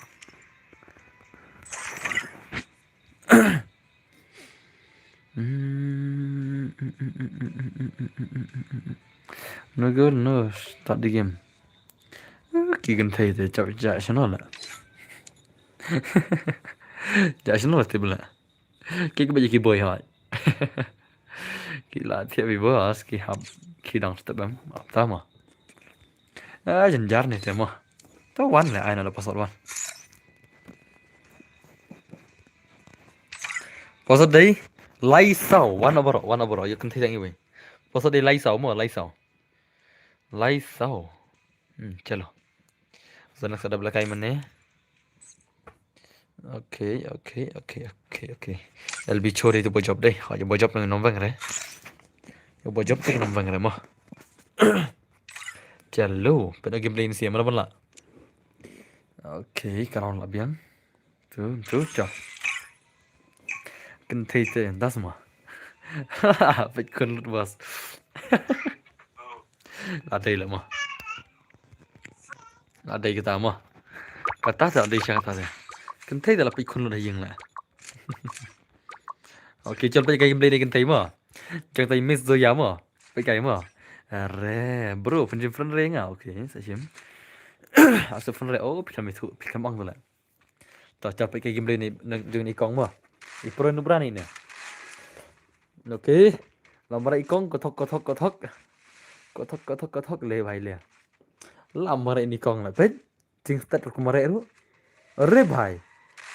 No good, no, start the game. Ki kynthei te chap ja shano la. Ja shano la te bla. Ki ba ki boy hoi. Ki la thiah bi boss ki hap ki dang step em. Ap ta ma. Ah, jynjar ni te ma. To wan le ai na lo pasal wan. Pasal dei lai sau wan abro wan abro yo kynthei dang iwi. Pasal dei lai sau mo lai sau. Lai sau. Hmm, chalo. Zanak sa da bla kai mane. Okay, okay, okay, okay, okay. L B Cho dei tu bojop dei. Ha, yo bojop nang nombang re. Yo bojop tu nombang re mo. Chalo, pynah game play ni siam la ban la. Okay, ka round la biang. Tu, tu, cha. Kynthei te das ma. Peit khun lut bas. La dei la ma. La dei kata ma. Kata ta dei sha kata de. Kynthei da la peit khun lut ha ïing la. Okay, chal peit kai gameplay de kynthei ma. Chang tai Miss Zoya ma. Peit kai ma. Are, bro, pynjim friend re nga. Okay, sa shim. Asa friend re, oh, phi kam ithu, phi kam ang tu la. Ta chap kai gameplay ni jong ni kong mo. I pro nu brani ne. Okay. Lamara i kong kothok kothok kothok. Kothok kothok kothok le bhai le. Lamara ini kong la pet. Jing start ru kumare ru. Are bhai.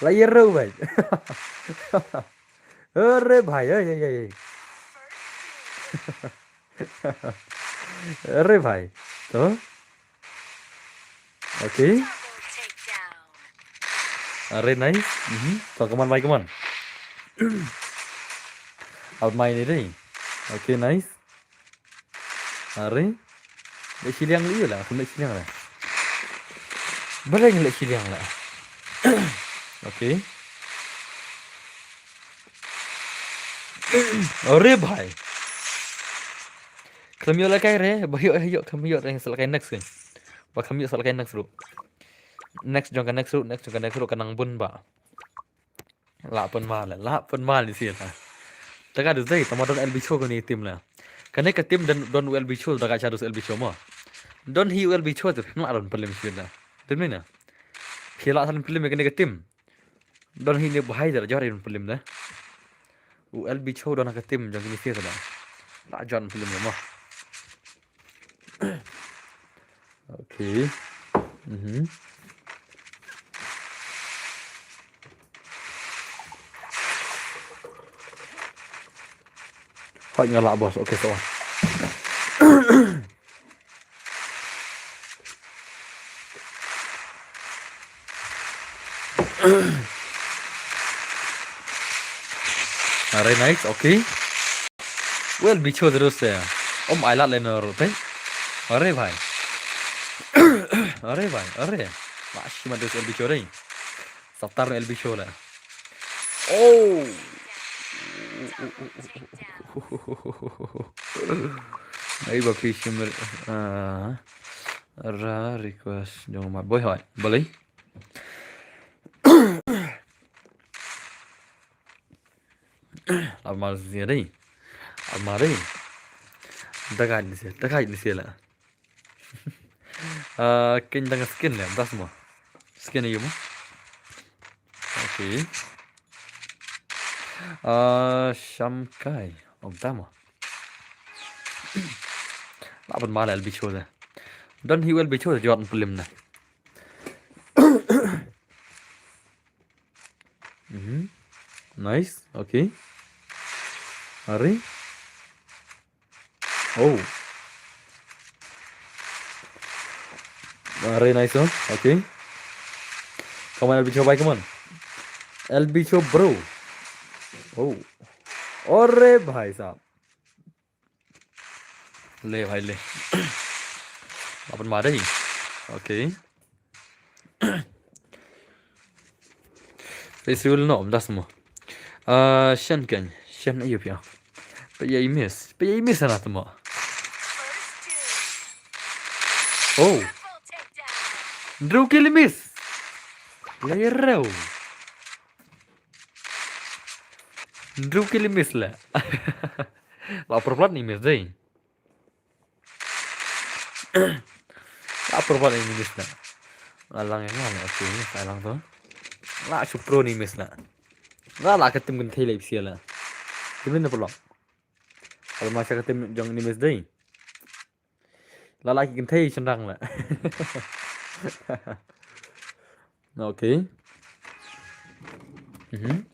La ye ru bhai. Are bhai, oi oi oi. Are bhai. To. Okay. Are nice. Mhm. To, come on, bhai, come on. Out my ni dei. Okay, nice. Are. Le shiliang li la, aku le shiliang la. Bereng le shiliang la. Okay. Are bhai. Khlem ïoh la kai re, ba ïoh ïoh khlem ïoh re sa la kai next ke. Ba khlem ïoh sa la kai next ru. Next jong ka next ru, next jong ka next ru ka nang bun ba. La pun mal, la pun mal ni sila. Taka du dei, tama don L B Cho kane team la. Kane ka team don don L B Cho da ka cha dos L B Cho mo. Don hi L B Cho tu, la don pelim sila. Dem ni na. Phi la sa pelim kane ka team. Don hi ni bahai da jor in pelim da. U L B Cho don ka team jong kini sila. La jon pelim mo. Okay. Mhm. Hoi nga la bos. Okay, so. Are nice, okay. Well, bicho de rus ya. Om ailat le nor, pe. Are bhai. Are bhai, are. Mashi ma dus el bicho re. Saptar el bicho le. Oh. Ai ba pi shimmer. Ah. Ra request jong ma boy hoi. Balai. Almar zia dei. Almar dei. Dagai ni sia, dagai ni sia la. Ah, ken dang skin le, das mo. Skin ayu mo. Okay. Ah, Shamkai. Om tamo. Laban mala el bicho de. Don hi wel bicho de jot pelim na. Mhm. Nice. Okay. Are. Oh. Are nice one. Okay. Come on, L B Cho bhai, come on. L B Cho bro. Oh. Are bhai sahab. Le bhai le. Laban ma dei. Okay. Pe siul no, das mo. Ah, shen ken, shen ayu pia. Pe ya miss, pe ya miss na tmo. Oh. Drew kill miss. Le reu. Drew kill miss la. La pro plat ni miss dei. La pro plat ni miss na. La lang yang la, okay, la lang tu. La shu pro ni miss na. La la ka tim kan thei la ipsia la. Tim ni na pro. Kalau masa ka tim jong ni miss dei. La la ki kynthei shynrang la. Okay. Mhm.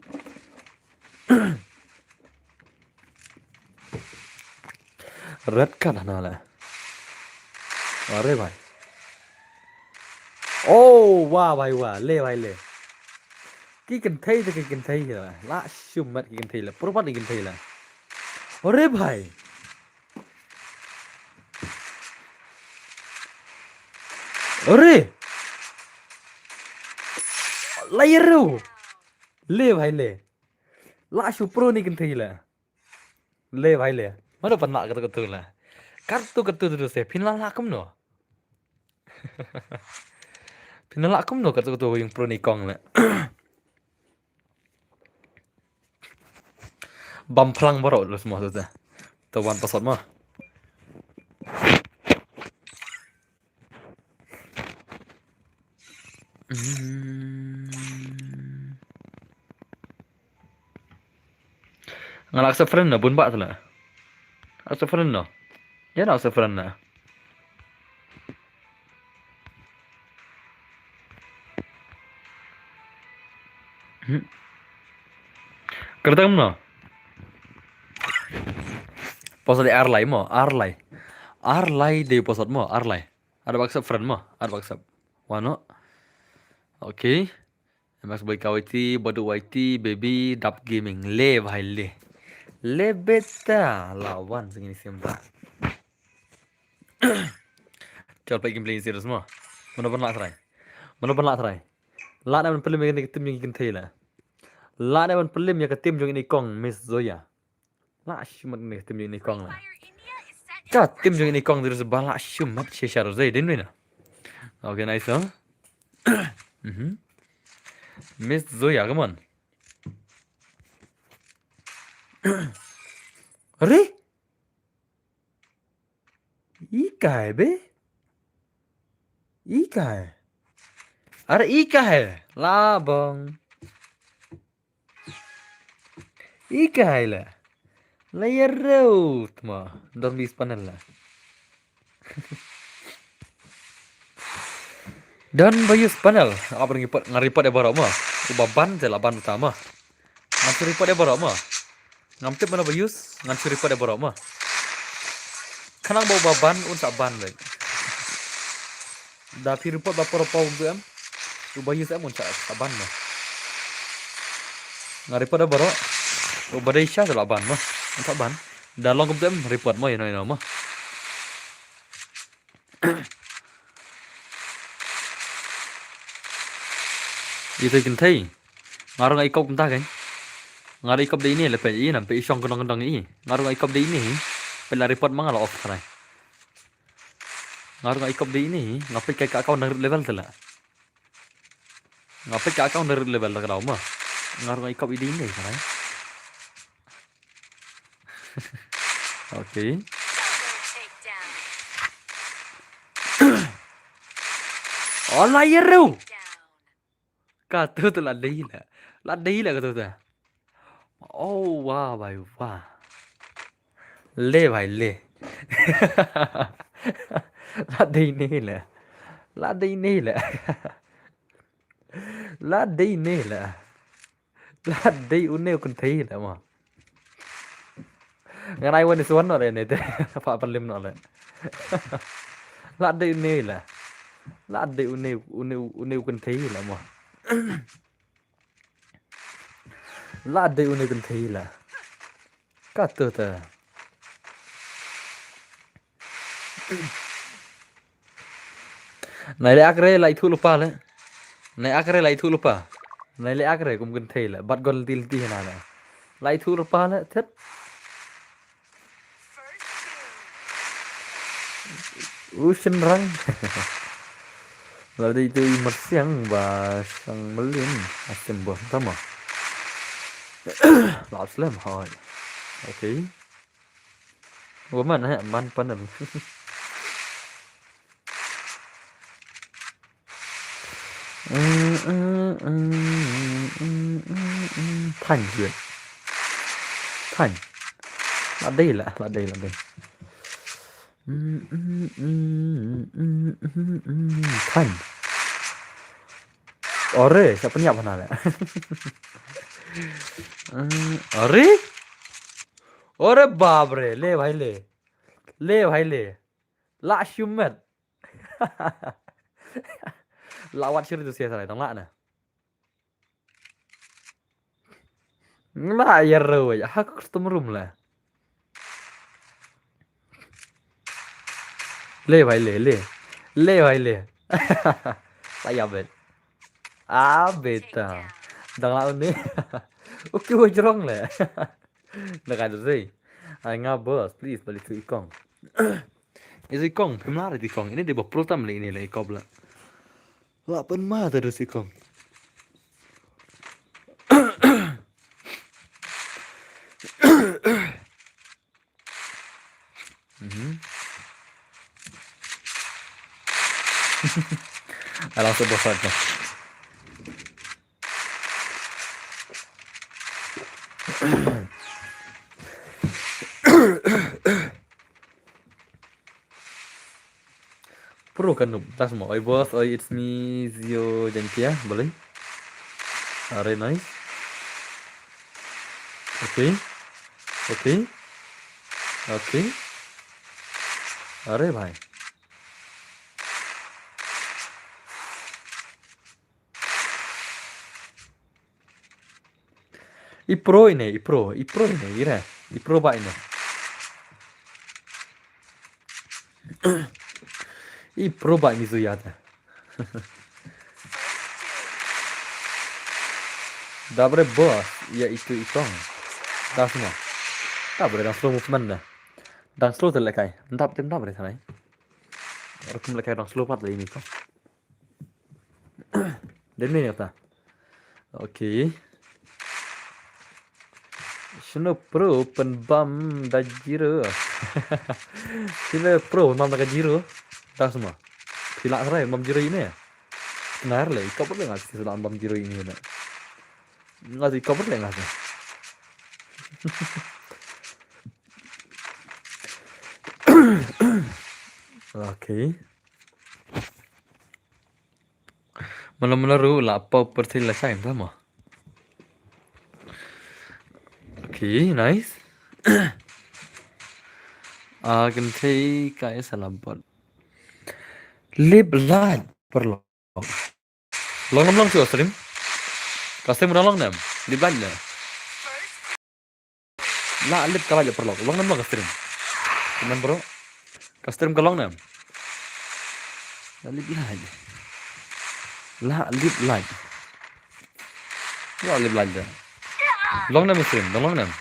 Red card hana la. Are bhai. Oh, wah bhai wah, le bhai le. Ki kynthei te ki kynthei la. La shumat ki kynthei la. Proper ki kynthei la. Are bhai. Are. La ya reu. Le bhai le. La shu pro ni kynthei la. Le bhai le. Mano pan la katu katu la. Katu katu tu se phin la la kumno. Phin la la kumno katu katu yung pro ni kong la. Bam phlang baro lo semua tu. Tu wan pasot mah. Hmm. Nga la accept friend na bun ba tla. Accept friend no. Ya na accept friend na. Hmm. Kerdang no. Pasal di Arlai mo, Arlai. Arlai de pasal mo, Arlai. Ada WhatsApp friend mo, ada WhatsApp. Wano. Okay. Max Boy Kawiti, Badu Y T, Baby, Dap Gaming. Le bhai le. Le beta lawan sing ini simba. Chal play gameplay serious mo. Mano ban la try. Mano ban la try. La na ban pelim ya ka tim jong i kynthei la. La na ban pelim ya ka tim jong i kong Miss Zoya. La shumat ne tim jong i kong la. Ka tim jong i kong terus ba la shumat sheshar zai din wina. Okay, nice, huh? Mhm. Miss Zoya, come on. Are? Ikai be? Ikai. Are ikai. Labong. Ikai la. La ya reu tma. Don bis panel la. Don ba use panel. Apa ngi pot, nga report e baro ma. Uba ban te la ban utama. Ngan report e baro ma. Ngam tip mano ba use, ngan report e baro ma. Khnang ba uba ban un sa ban le. Da phi report ba poro pau tu em. Uba use em un sa, sa ban ma. Nga report e baro. Uba dei sha te lah ban mo. Te ban. Da long kumta em report mo ïa no ïa no mo. Ïa te kynthei. Nga ruh nga i kop kumta kein. Nga ruh i kop dei ine leh peit i nam peit i shong kyndong kyndong i. Nga ruh nga i kop dei ine. Peit la report ma nga la off tharai. Nga ruh nga i kop dei ine. Nga peit ka account na root level te la. Nga peit ka account na root level te ka daw ma. Nga ruh nga i kop i dei ine tharai. Okay. Ola ïa ruh. Ka tu tu la dei la. La dei la ka tu tu. Oh wah bhai wah. Le bhai le. La dei ne la. La dei ne la. La dei ne la. La dei une u kynthei la mo. Ngan ai wan is wan no le ne te. Fa pan lim no le. La dei une la. La dei une une une u kynthei la mo. La dei une u kynthei la. Ka tu ta. Nai le akre la ithu lupa le. Nai akre la ithu lupa. Nai le akre kum kynthei le. Bat gol til ti na le. La ithu lupa le. Tet. U shin rang. La dei tu i marsiang ba sang melin. Asim bo tama. La slem hoi. Okay. Woman eh man panem. Thanh hwyr. Thanh. La dei la, la dei la dei. Thanh. Ore, sa pynïap hana la. Ore? Ore bap re, le bhai le. Le bhai le. La shumet. La wat shiri tu sia sarai tang la na. La ya ro ya ha custom room la. Le bhai le le. Le bhai le. La ya bet. Ah beta. Dang la ni. Okay wa jrong le. Na ka dei. Ai nga boss please balik tu ikong. Is ikong pemlar ikong ini dia berprotam le ini le ikop la. Wa pun ma terus ikong. Mhm. Alang sebab satu. Pro kan nup. Tas mo. Oi boss, oi it's me Zio Jankia, boleh. Are nice. Okay. Okay. Okay. Are bhai. I pro ine, i pro, i pro ine, ira. I pro ba ine. I pro ba ine zuyada. Dabre boss, ya itu itong. Dasma. Dabre dang slow movement da. Dang slow te lekai. Ndap tem dabre sanai. Rukum lekai dang slow pat le ini kong. Dem ni kata. Okay. Shino pro pen bam da jiro. Shino pro pen bam da jiro. Dasma. Pila rai bam jiro ini. Kenar le ikop le ngas sila bam jiro ini na. Ngas ikop le ngas. Okay. Mala mala ru la pau perthil la sai sama. Okay, nice. Ah, kan thei kai salam bot. Lip light perlu. Long long long tu stream. Ka stream long long nem. Lip light nem. La lip ka light, paralok. Long ne em long ka stream? Kumne bro. Ka stream ka long ne em? La lip light. La lip light. La lip light da. Long ne em stream, dang long ne em?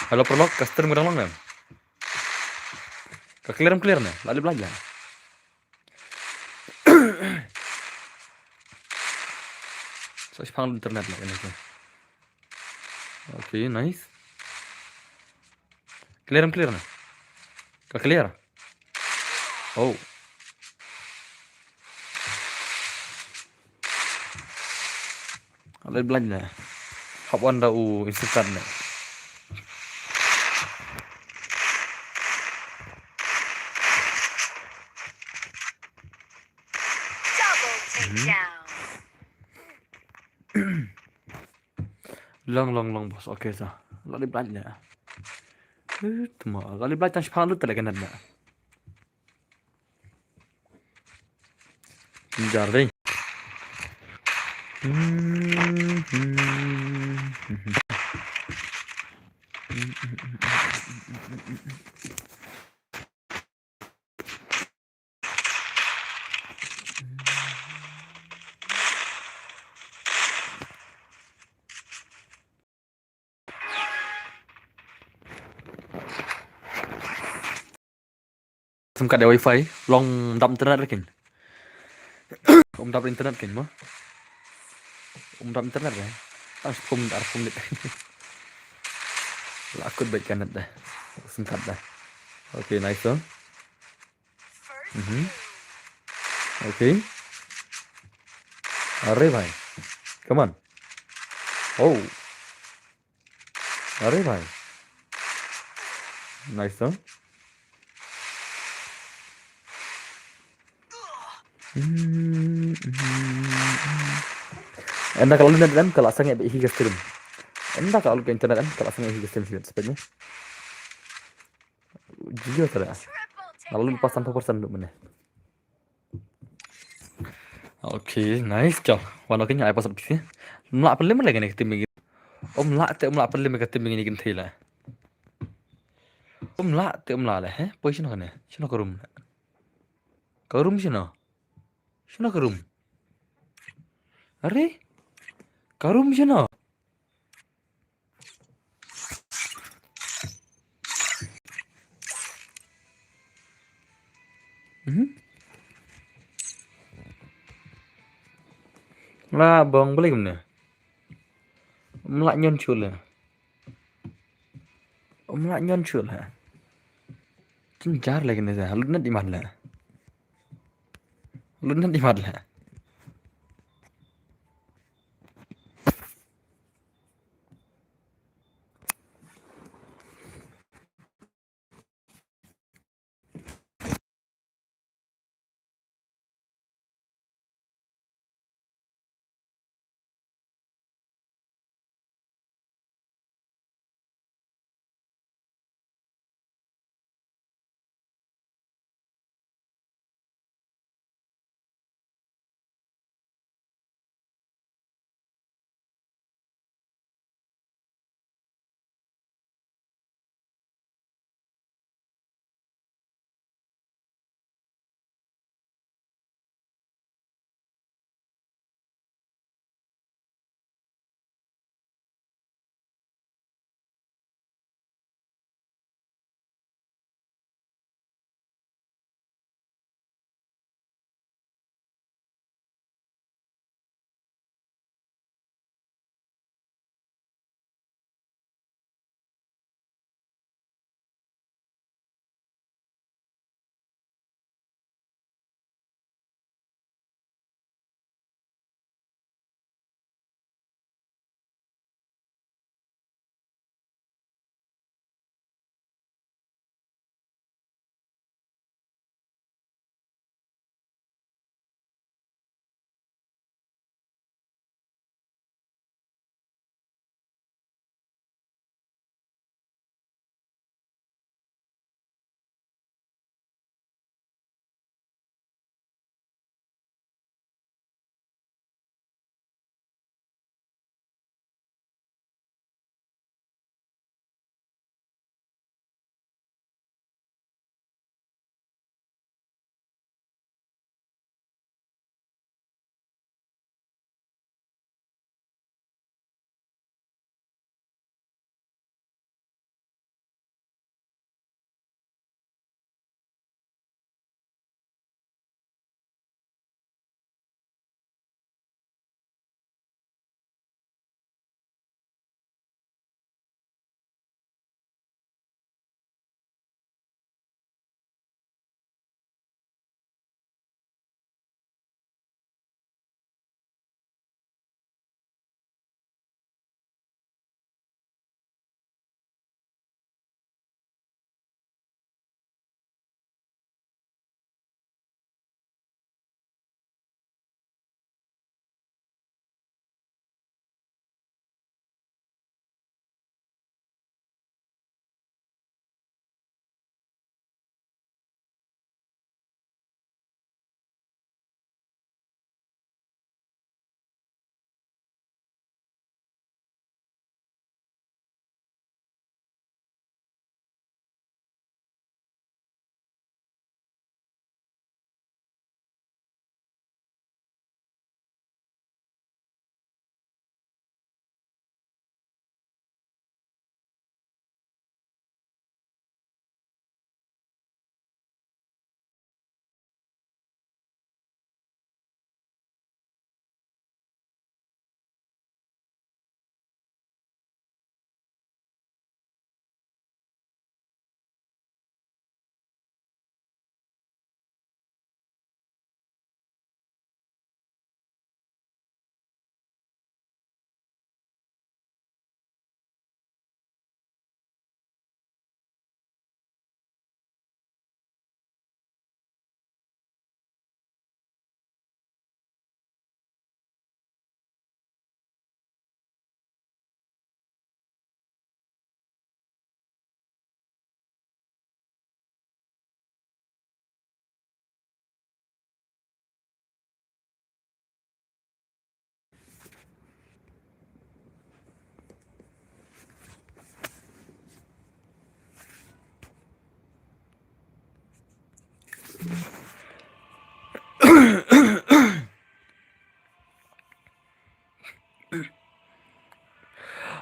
Hello paralok, ka stream ka dang long ne em? Ka clear em clear ne? La lip light da. Sa shipang internet la kane. Okay, nice. Clear em clear ne? Ka clear? Oh. Ala blind ne. Hap wan da u instant ne. Long long long boss. Okay sa. Lali blind ne. Tuma lali blind tang shipang lut tele kena ne. Jar dei. Sim kat da wifi, long dap internet rekin. Um dap internet kin mo. Um dap internet re. Ah, sepuluh minit, sepuluh minit. La akut baik kanet dah. Sim kat dah. Okay, nice tu. Mhm. Okay. Are bhai. Come on. Oh. Are bhai. Nice tu. Enda ka la lut internet em ka la sangeh hi ka stream. Enda ka la lut internet em ka la sangeh hi ka stream sipet ni. Jio tara. Ka la lut pas san persen duk mene. Okay, nice. Chal, wan okay nya ai pas pisi. Mla pele mele kene kete megi. Om la te mla pele megi kete megi ni kente la. Om la te om la le he. Poi sino kene. Sino ka room. Ka room sino. Sino ka room. Are? Ka room sino. Mhm. La bong beli kumne. Mla nyon chule. Mla nyon chule. Chin jar lagi ne sa. Lut na di mat la. Lut na di mat la.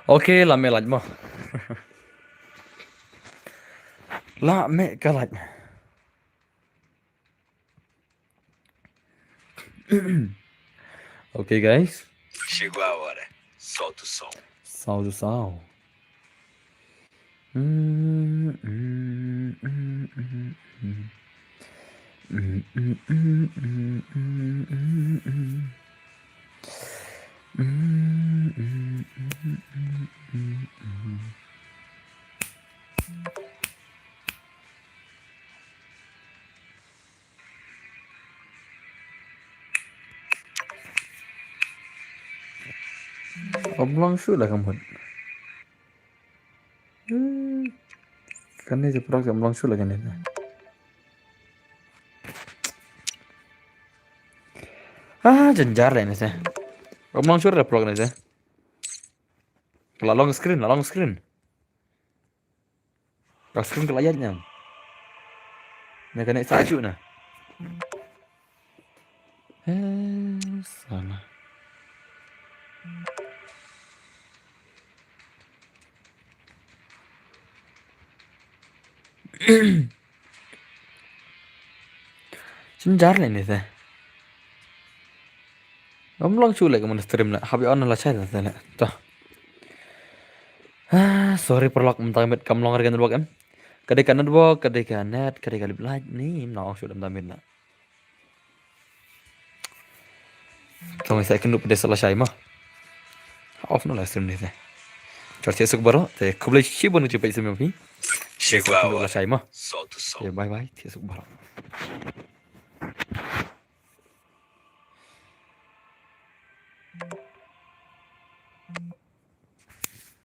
Okay, la mih light mo. La mih ka light. Okay, guys. Shigwa ware. Saw to saw. Saw to saw. Ym long shuh la ka mut. Hmm. Kane te paralok, ym long shuh la kane te. Ah, jynjar la kane te. Ym long shuh la paralok kane te. La long screen, la long screen. Ka screen ka la ïaid ñiam. Na kane sa shuh na. Eh, salah. Jynjar la kane te. Ym long shuh la ka mut stream la. Hap ïa on la shai la te la. To. Ah, sorry paralok, mynta ka miet kam long re ka network em. Ka dei ka network, ka dei ka net, ka dei ka lip light, ne ym long shuh la mynta ka miet la. Tang sa kynduh pat de sa la shai mo. Off noh la stream ne te. Chor thiah suk baroh, te khublei shibun ïa phi ba phi suk baroh. Te kynduh pat la shai mo. Te bye bye, thiah suk baroh.